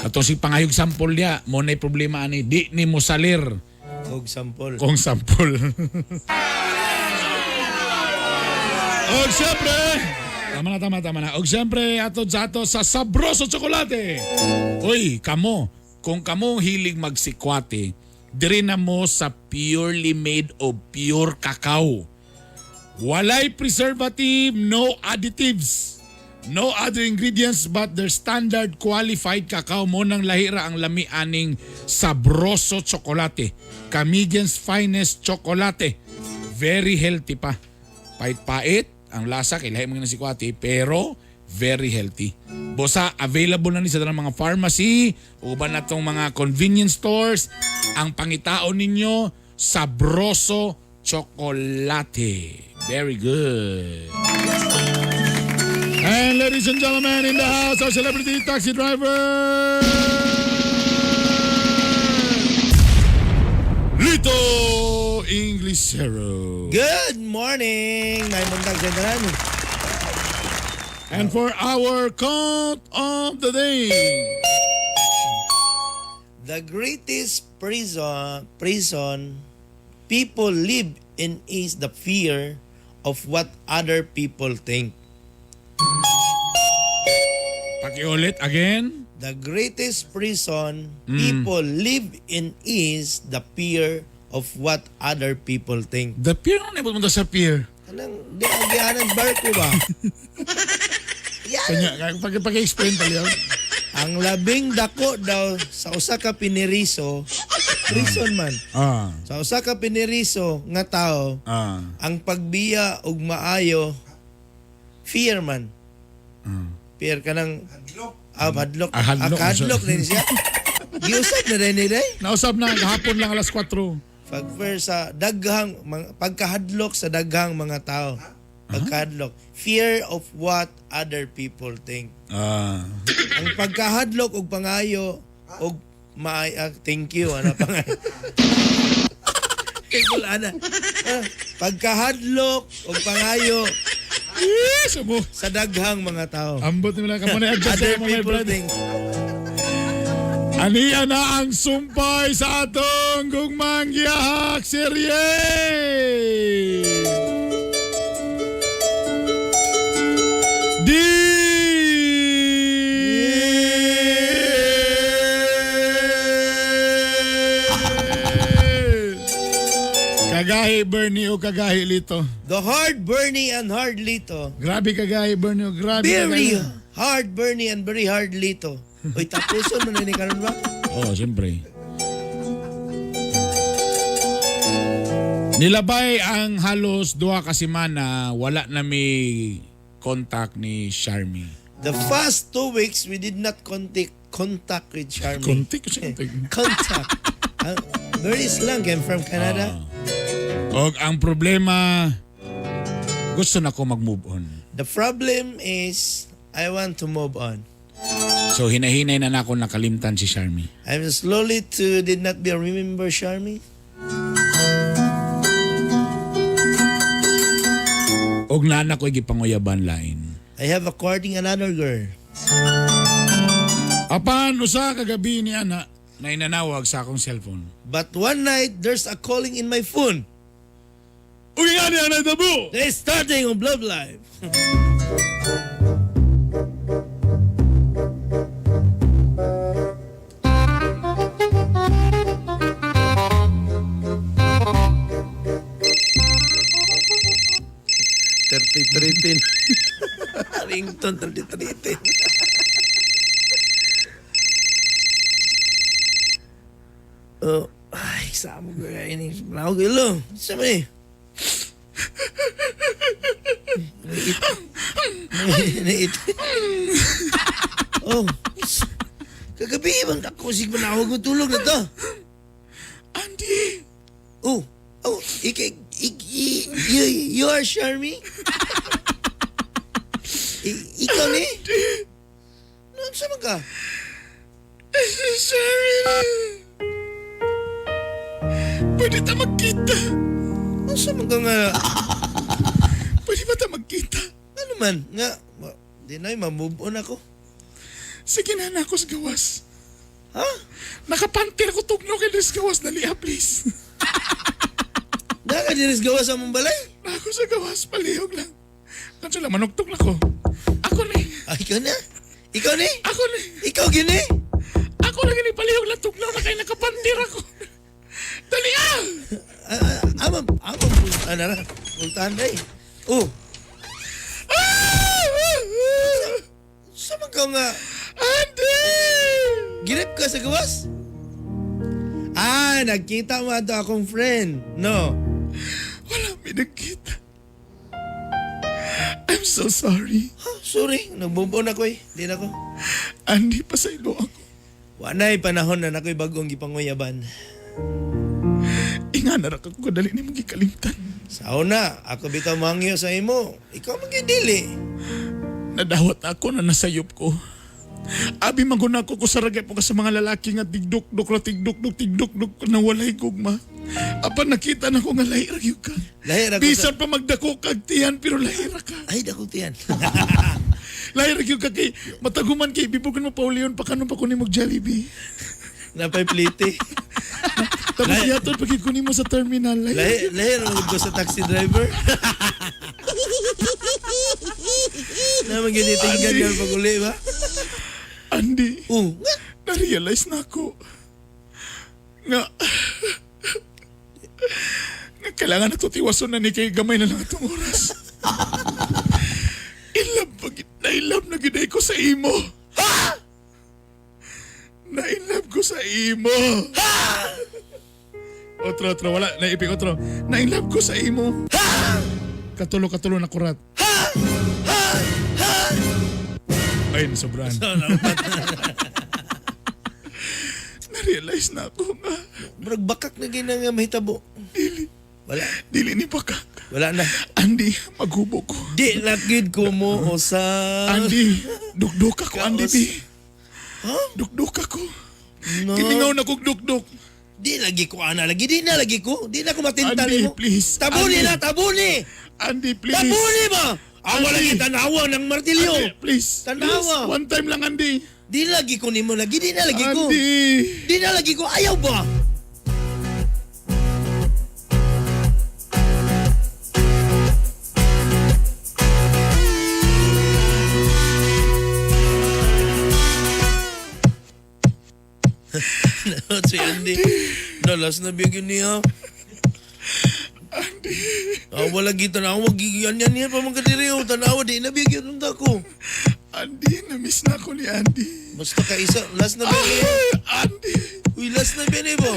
F: Katong si pangayog sampol niya, mo na'y problema ani, di ni mo salir
I: Og sampol.
F: kung sampol. Og siyempre, tama na, tama, tama na. Og siyempre, ato sa ato sa Sabroso Tsokolate. Uy, kamo, kung kamo hilig magsikwate, diri na mo sa purely made of pure cacao. Walay preservative, no additives. No other ingredients but their standard qualified cacao mo nang lahira ang lami aning Sabroso Tsokolate. Camigan's finest chocolate. Very healthy pa. Pait-pait ang lasa kay lahi mga nasikwati pero very healthy. Bosa available na ni sa tanang mga pharmacy, uban na tong mga convenience stores. Ang pangitaon ninyo Sabroso Chocolate. Very good. And ladies and gentlemen, in the house, our celebrity taxi driver, Lito Inglesero.
I: Good morning! May buntag general.
F: And for our count of the day.
I: The greatest prison people live in is the fear of what other people think.
F: Pakiulit again.
I: The greatest prison people live in is the fear of what other people think.
F: The fear? Ano na sa fear?
I: Anong, di ang gihanan barko ba?
F: Kanya, paki-explain pa liyaw.
I: Ang labing dako daw sa usa ka piniriso, prison man. Sa usa ka piniriso nga tao, ang pagbiya og maayo fear man. Fear ka ng hadlok. Ah, hadlok.
F: Ah, hadlok.
I: Ah, hadlok din siya. Giusab na rin nila.
F: Nausab na gahapon lang alas 4.
I: Pag-fear sa daghang pagkahadlok sa daghang mga tao. Pagkahadlok. Fear of what other people think. Ang pagkahadlok og pangayo og maay thank you ana pangayo. Kay ana. Pagkahadlok og pangayo sa daghang mga tao.
F: Ambot nila ka mo na adjust
I: Other
F: mo my
I: people
F: brother.
I: think.
F: Aniya na ang sumpay sa atong gugmang giyahak serye. Di Kagahi Bernie o kagahi Lito.
I: The hard Bernie and hard Lito.
F: Grabe kagahi Bernie o grabe
I: Very
F: kagahi.
I: hard Bernie and very hard Lito. Uy, tapuson mo na ni karon ba?
F: Oo, oh, siyempre. Nilabay ang halos duha ka semana, wala na may contact ni Sharmy.
I: The first 2 weeks, we did not contact with Charmy.
F: Contact?
I: Contact. Very slang. I'm from Canada.
F: Og ang problema, gusto na ko mag-move on.
I: The problem is, I want to move on.
F: So hinahinay na nako nakalimtan si Sharmy.
I: I'm slowly to did not be remember Charmy.
F: Og naa ko gipanguyaban lain.
I: I have a courting another girl.
F: Apan usa ka gabi ni ana na inanawag sa akong cellphone.
I: But one night, there's a calling in my phone.
F: Uy nga niya na tabo!
I: They starting on Love Live. 33-10. Ringtone 33-10. Oh, ay, sama ko ini. Ako ilo. Sama ni. Nait. Nait. Oh. Kagabi bang ako sig manawag mo tulog na to.
F: Andy.
I: Oh, you are Sharmy? Ikaw ni? Ano sama ka?
F: This is Sharmy. Pwede ta magkita.
I: Ano sama ka nga?
F: Pwede ba ta magkita?
I: Ano man? Nga, di na, ma-move on ako.
F: Sige na na ako sa gawas.
I: Ha?
F: Nakapantir ko tugnaw kay Dres gawas. Dali ha, please.
I: Naka diris gawas sa mong balay?
F: Ako sa gawas, palihog lang. Kanso lang, manugtog na ko. Ako ni.
I: Ay, ikaw na? Ikaw ni?
F: Ako ni.
I: Ikaw gini?
F: Ako na gini, palihog lang tugnaw na kay nakapantir ako. Dali ah!
I: Ama, ama, ano na, pultahan na eh. Oh. Sa man ka nga?
F: Andy!
I: Girip ka sa gawas? Ah, nagkita mo ato akong friend. No.
F: Wala mi nagkita. I'm so sorry.
I: Huh, sorry, nag-move on ako eh. Di na ako.
F: Andy, pasaylo ako.
I: Wa na'y panahon na nako'y bagong gipanguyaban.
F: Inga na ra ka kung kadali nimo gikalimtan.
I: Sa una, ako bitaw mangyo sa imo. Ikaw man gyud dili.
F: Nadawat ako na nasayop ko. Abi maguna ko ko sa ragay po ka sa mga lalaki nga tigduk-duk ra tigduk-duk tigduk-duk na walay gugma. Apan nakita na ko nga lahi ra gyud ka.
I: Lahi ra ko
F: Bisan pa magdako kag tiyan pero lahi ra ka.
I: Ay, dako tiyan.
F: Lahi ra gyud ka kay mataguman kay bibugan mo paulion pa kanon pa kunin mo Jollibee.
I: Napay plite.
F: Tapos yaton pag kunin mo sa terminal. Lahi ra
I: Lahi,
F: gyud.
I: lahi ra ko sa taxi driver. Naman ginitinggan ka pag uli ba?
F: Andy.
I: Oh,
F: na-realize na ako nga nga kailangan na to tiwason na ni kay gamay na lang itong oras. In love pa gid, na in love na gid ko sa imo. Ha? Na in love ko sa imo. Ha? Otro, otro, wala, naipik otro. Na in love ko sa imo. Ha? Katulo, katulo na kurat. Ha? Ha? Ha? Ay, nasobrahan. Na-realize na ako nga.
I: Murag bakak na gina nga mahitabo.
F: Dili.
I: Wala.
F: Dili ni bakak.
I: Wala na.
F: Andy, maghubo ko.
I: Di na gid ko mo usa.
F: Andy, dukduk ako, Andy B.
I: Huh?
F: Dukduk ako.
I: No.
F: Kimingaw na kog dukduk.
I: Di lagi ko ana lagi di na lagi ko. Di na ko matinta
F: Andy,
I: nimo.
F: please.
I: Tabuni
F: Andy.
I: na, tabuni.
F: Andy, please.
I: Tabuni ba? Awa
F: Andy.
I: lagi tanawa ng martilyo.
F: Andy, please.
I: Tanawa.
F: Please. One time lang, Andy.
I: Di lagi ko nimo lagi, di na lagi ko.
F: Andy.
I: Di na lagi ko. Ayaw ba? Si Andy. Nalas na bigyan niya. Andy. Awa lagi tanawa gigiyan yan yan pa man kadiri oh tanawa di na bigyan unta ko.
F: Andy, na-miss na ako ni Andy.
I: Basta ka isa, last na ba ni?
F: Andy.
I: Uy, last na ba ni bo?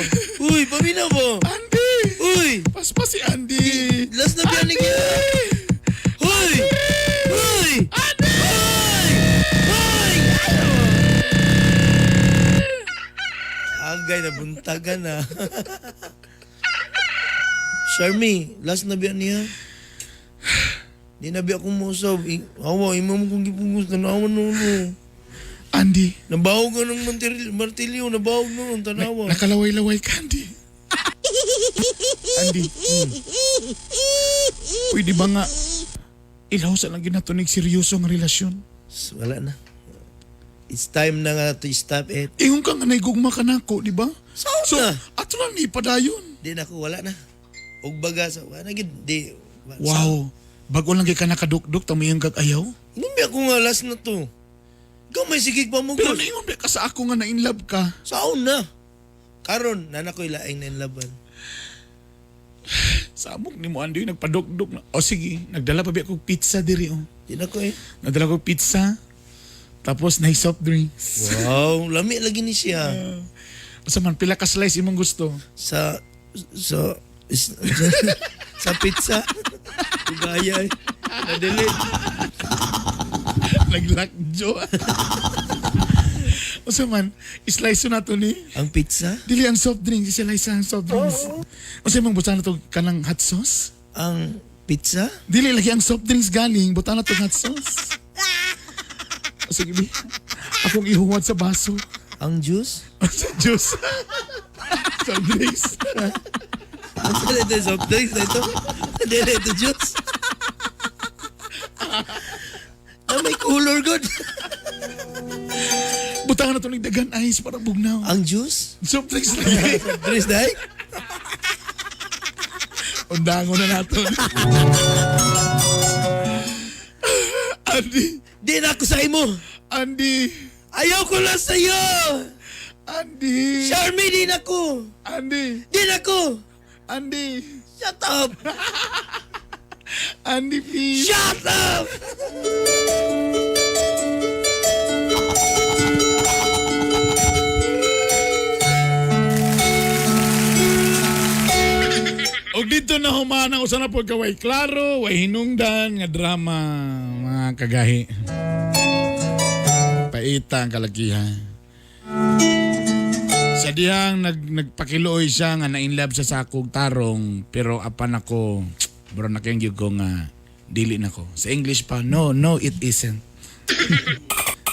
I: Uy, pamina bo?
F: Andy.
I: Uy.
F: Paspas si Andy.
I: Last na ba ni? Uy! Uy!
F: Andy!
I: Uy! Uy! Agay na buntagan na. Sharmy, last na biya niya. Di na biya akong musob. Awa, imo mo kong gipungos. Tanawa no, no.
F: Andy.
I: Nabahog ka ng martilyo. Nabahog noon. Tanawa.
F: Nakalaway-laway ka, Andy. Andy. Pwede ba nga ilaw sa lang ginatunig seryoso ang relasyon?
I: Wala na. It's time na nga to stop it.
F: Ingon ka nga naigugma ka na ako, di ba?
I: So,
F: na. Ato lang ni padayon.
I: Di na ako, wala na. Og baga sa wala gid di.
F: Wow. Bago lang kay ka nakadukduk, tamo yung kag-ayaw.
I: Ingon ba ako nga last na to. Ikaw may sigig pa mo.
F: Pero naingon ba ka sa ako nga na in love ka?
I: Saon na. Karon na na ko'y laing na inlaban.
F: Samok ni mo Andy, nagpadukduk na. O sige, nagdala pa ba ako pizza diri oh.
I: Di na ko eh.
F: Nagdala ko pizza. Tapos na soft drinks.
I: Wow, lami lagi ni siya.
F: Asa man pila ka slice imong gusto?
I: Sa sa is, sa pizza. Ugaya eh. Na-delete.
F: Naglakjo. Usa man, slice na to ni.
I: Ang pizza?
F: Dili ang soft drinks, slice ang soft drinks. Usa man butan na to kanang hot sauce?
I: Ang pizza?
F: Dili lagi ang soft drinks galing, butan na to hot sauce. O sige, bi. Akong ihuwad sa baso.
I: Ang juice?
F: Sa juice. Soft drinks.
I: Ang sala ito, soft drinks na ito. Dili ito juice. Na may color good.
F: Butangan na to ng dagan ice para bugnaw.
I: Ang juice?
F: Soft drinks lagi.
I: Soft drinks dahil?
F: Undango na nato. Andy.
I: Di na ako sa imo.
F: Andy.
I: Ayaw ko lang sa'yo.
F: Andy.
I: Charmy, di na ko.
F: Andy.
I: Di na ko.
F: Andy.
I: Shut up.
F: Andy, please.
I: Shut up.
F: Og dito na human ang usa na po ka way klaro, way hinungdan nga drama mga kagahi. Paita ang kalakihan. Sa dihang nagpakiluoy siya nga na-inlove siya sa akong tarong pero apan ako bro na kayong gyud ko nga dili na ko. Sa English pa, no, no it isn't.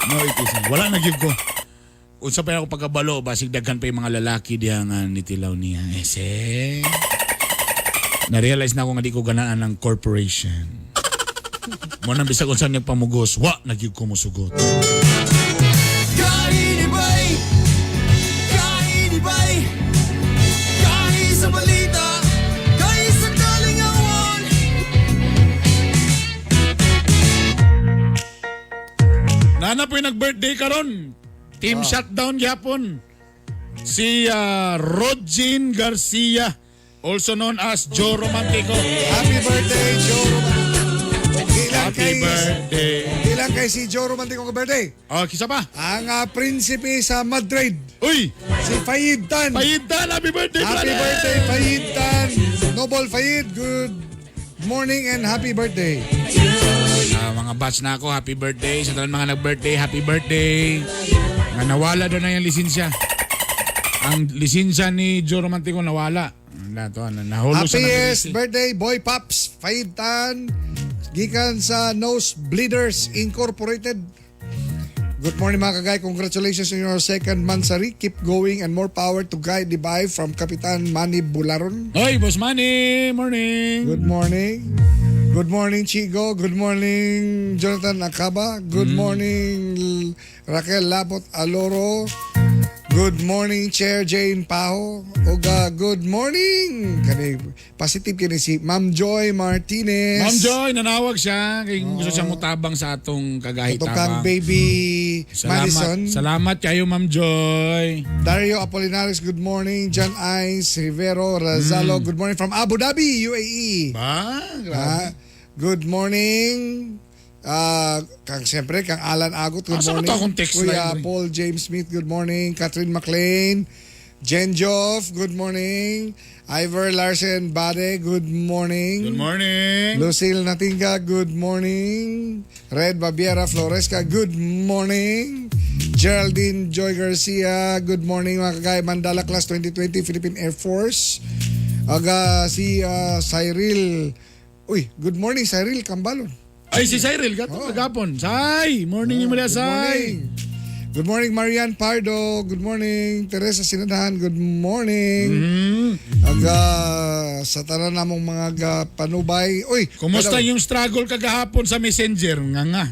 F: No it isn't. Wala na gyud ko. Unsa pa ako pagkabalo basig daghan pa yung mga lalaki diha nga nitilaw niya. Ese. Na-realize na ako nga di ko ganaan ng corporation. Mo nang bisag unsa niya pamugos, wa na gyud ko mosugot.
E: Kainibay! Kainibay! Kahi sa balita! Kahi sa kalingawan!
F: Nana po yung nag-birthday karon. Team shutdown gyapon. Si Rodgin Garcia, also known as Joe Romantico.
G: Happy birthday, Joe Romantico. Ilang
F: Happy
G: kay,
F: birthday.
G: ilang kay si Joe Romantico ka birthday?
F: Oh, kisa pa.
G: Ang prinsipe sa Madrid.
F: Uy!
G: Si Fayid Tan.
F: Fayid Tan, happy birthday,
G: Happy
F: brother!
G: birthday, Fayid Tan. Noble Fayid, good morning and happy birthday.
F: Mga batch na ako, happy birthday. Sa tanan mga nag-birthday, happy birthday. Nga nawala doon na yung lisensya. Ang lisensya ni Joe Romantico nawala. Wala to, nahulog sa
G: Happiest birthday, Boy Pops, Fayid Tan. Gikan sa Nose Bleeders Incorporated. Good morning mga kagay. Congratulations on your second mansari. Keep going and more power to Guy Dibay from Kapitan Manny Bularon.
F: Hoy, Boss Manny! Morning!
G: Good morning. Good morning, Chigo. Good morning, Jonathan Akaba. Good morning, Raquel Labot Aloro. Good morning, Chair Jane Paho. Oga, good morning. Kani positive kini si Ma'am Joy Martinez.
F: Ma'am Joy, nanawag siya. Kay gusto siya mutabang sa atong kagahi
G: Ito kang
F: tabang.
G: baby
F: Salamat.
G: Madison.
F: Salamat kayo, Ma'am Joy.
G: Dario Apolinaris, good morning. John Ice, Rivero, Razalo, good morning from Abu Dhabi, UAE.
F: Ba, grabe.
G: Ah, good morning. Ah, kang siyempre kang Alan Agot, good
F: Asa ba
G: morning.
F: to akong text
G: Kuya
F: line, pre?
G: Paul James Smith, good morning. Catherine McLean, Jen Joff, good morning. Ivor Larsen Bade, good morning.
F: Good morning.
G: Lucille Natinga, good morning. Red Babiera Floresca, good morning. Geraldine Joy Garcia, good morning mga kagaya. Mandala Class 2020, Philippine Air Force. Aga si Cyril. Uy, good morning Cyril Cambalon.
F: Ay, si Cyril, gato kagapon. Say, morning ni mo
G: Good
F: Say.
G: morning. Good morning Marian Pardo. Good morning Teresa Sinadahan. Good morning.
F: Mm-hmm.
G: Aga sa tanan namong mga panubay. Uy,
F: Kumusta
G: by the way,
F: yung struggle kagahapon sa Messenger? Nga nga.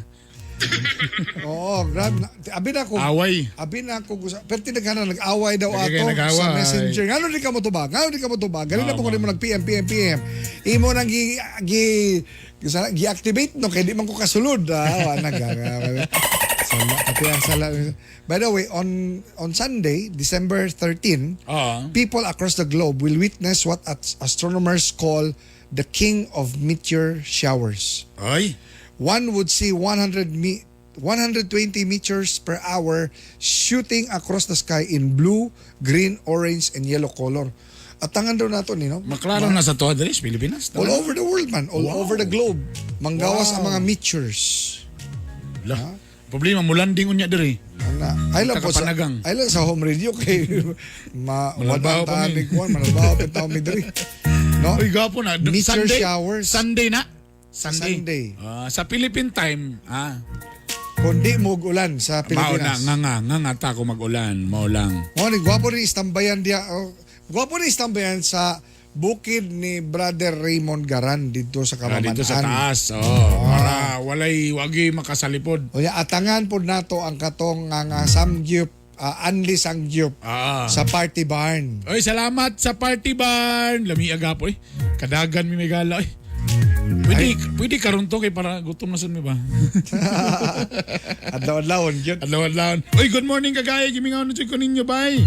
G: Oo, grabe. Abi na ako.
F: Away.
G: Abi na ako gusto. Pero tinaghanan, nag-away daw
F: Lagi
G: ato
F: kayo nag-away.
G: sa Messenger. Ngano di ka mo tubag? Ngano di ka mo tubag? Ganun na po ko nimo nag-PM, PM, PM. Imo nang gi, gi, gi-activate no kay di man ko kasulod. Ah, wala na. Sala, pati ang sala. By the way, on Sunday, December 13, people across the globe will witness what astronomers call the king of meteor showers.
F: Ay.
G: One would see 120 meteors per hour shooting across the sky in blue, green, orange, and yellow color. At tangan daw nato ni, no?
F: Maklaro na sa to, Dres, Pilipinas.
G: All over the world, man. All
F: Wow.
G: over the globe. Manggawas
F: Wow.
G: ang mga meteors.
F: Lah. Problema, mulanding unya diri.
G: Ana, ay lang po sa,
F: Takapanagang.
G: ay lang sa home radio kay ma
F: Manalbaho
G: wala
F: pa mi.
G: tanig kuan manalbaho pa tao mi diri. No?
F: Uy, gapo na.
G: Meteor
F: Sunday,
G: showers.
F: Sunday na. Sunday.
G: Sunday.
F: Ah, sa Philippine time, ah.
G: Kundi mo ulan sa
F: Mao na,
G: Pilipinas.
F: nga nga, nga nga ta ko mag-ulan, mao lang.
G: Mo ni gwapo ni istambayan diya. Oh, gwapo ni istambayan sa bukid ni Brother Raymond Garan dito sa
F: Ah,
G: Kamaman.
F: dito sa taas, oh, para walay wagi makasalipod.
G: Unya atangan pod nato ang katong nga nga samgyup, anli samgyup sa party barn.
F: Oy, salamat sa party barn. Lami aga po eh. Kadagan mi may gala eh. Pwede karon to kay para gutom na sad mi ba.
G: Adlaw-adlawon gyud.
F: Adlaw-adlawon. Oy, good morning kagaya. Gimingaw na jud ko ninyo bay.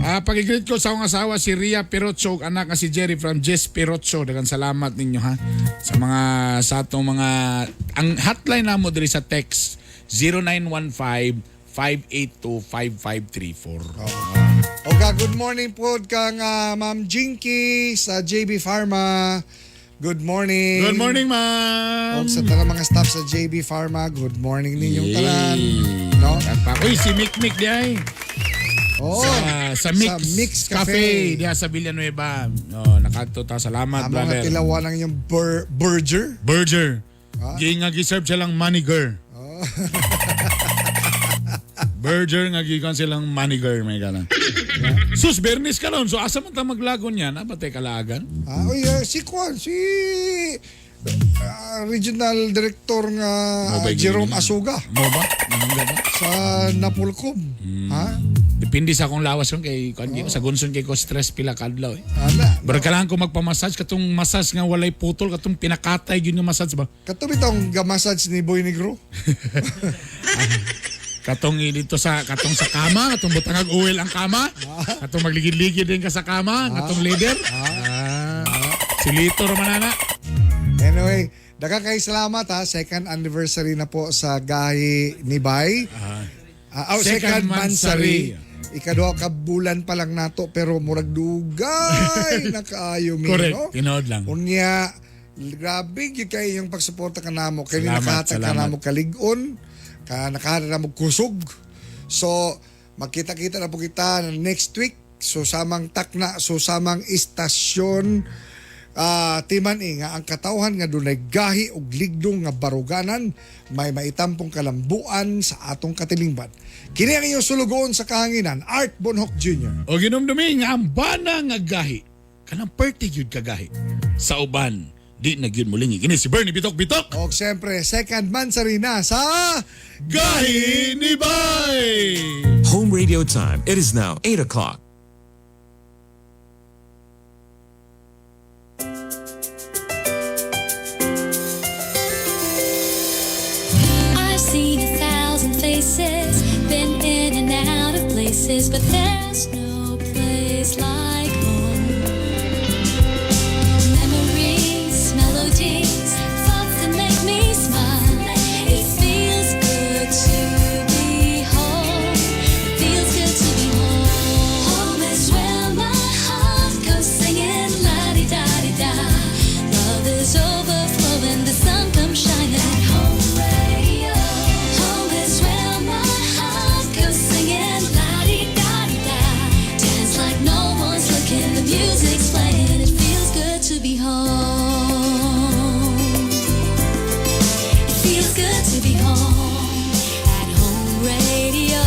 F: Ah, pag-greet ko sa akong asawa si Ria Perocho ug anak nga si Jerry from Jess Perocho. Daghang salamat ninyo ha. Sa mga sa atong mga ang hotline namo diri sa text 0915 582 5534.
G: Oga, good morning pod kang Ma'am Jinky sa JB Pharma. Good morning.
F: Good morning, ma'am.
G: Og sa tanang mga staff sa JB Pharma, good morning ninyong tanan. No?
F: Uy, si Mick Mick di ay.
G: Oh,
F: Sa Mix,
G: sa Mix
F: Cafe.
G: Cafe.
F: Diya sa Villanueva. Oh, nakadto ta. Salamat,
G: Ang mga
F: brother.
G: tilawan ng inyong burger.
F: Burger. Gi nga gi-serve silang maniger.
G: Oh.
F: Burger nga gikan silang maniger may gana. Sus Bernis karon so asa man ta maglagon yan? Ah, batay kalagan.
G: Ah, uy, si Kwan, si Regional Director nga
F: Mo ba yung
G: Jerome
F: ganyan?
G: Asuga
F: Mo ba? Nanangga ba?
G: sa Napolcom. Ha?
F: Depende sa akong lawas ron kay kuan sa gunson kay ko stress pila kadlaw eh.
G: Ana.
F: Pero kailangan ko magpamassage katong massage nga walay putol katong pinakatay gyud nga massage ba.
G: Kato bitong gamassage ni Boy Negro.
F: Katong dito sa katong sa kama, katong butangag oil ang kama, katong magligid-ligid din ka sa kama, katong leader. Ah. Si Lito Romanana.
G: Anyway, daghang kay salamat ha. Second anniversary na po sa Gahi ni Bay. Ah, oh,
F: Second
G: second,
F: mansary.
G: mansary. Ikaduha ka bulan pa lang nato pero murag dugay na kaayo mi,
F: Correct.
G: no?
F: Tinood lang.
G: Unya, grabe gyud kay yung pagsuporta kanamo kay
F: Salamat,
G: nakahatag
F: salamat.
G: kanamo kalig-on, ka nakahatag namo kusog. So, magkita-kita na po kita next week. So, samang takna, so samang istasyon. Timan eh, nga ang katawhan nga dunay gahi og ligdong nga baruganan may maitampong kalambuan sa atong katilingban. Kini ang inyong sulugoon sa kahanginan, Art Bonhoc Jr.
F: O ginumdumi nga ang bana nga gahi kanang perti gyud ka gahi sa uban di na gyud mulingi. Kini si Bernie Bitok Bitok.
G: Og siyempre, second mansary na sa
F: Gahi ni Bay.
L: Home radio time. It is now 8 o'clock.
B: I've seen 1,000 faces. Places, but there's no place like home. Memories, melodies, thoughts that make me smile. It feels good to be home. It feels good to be home. Home is where my heart goes singing la di da di da. Love is overflowing, the sun comes shining. At Home Radio. Home is where my heart goes singing la di da di da. Dance like no one's looking, the music's playing. It feels good to be home. It feels good to be home at Home Radio.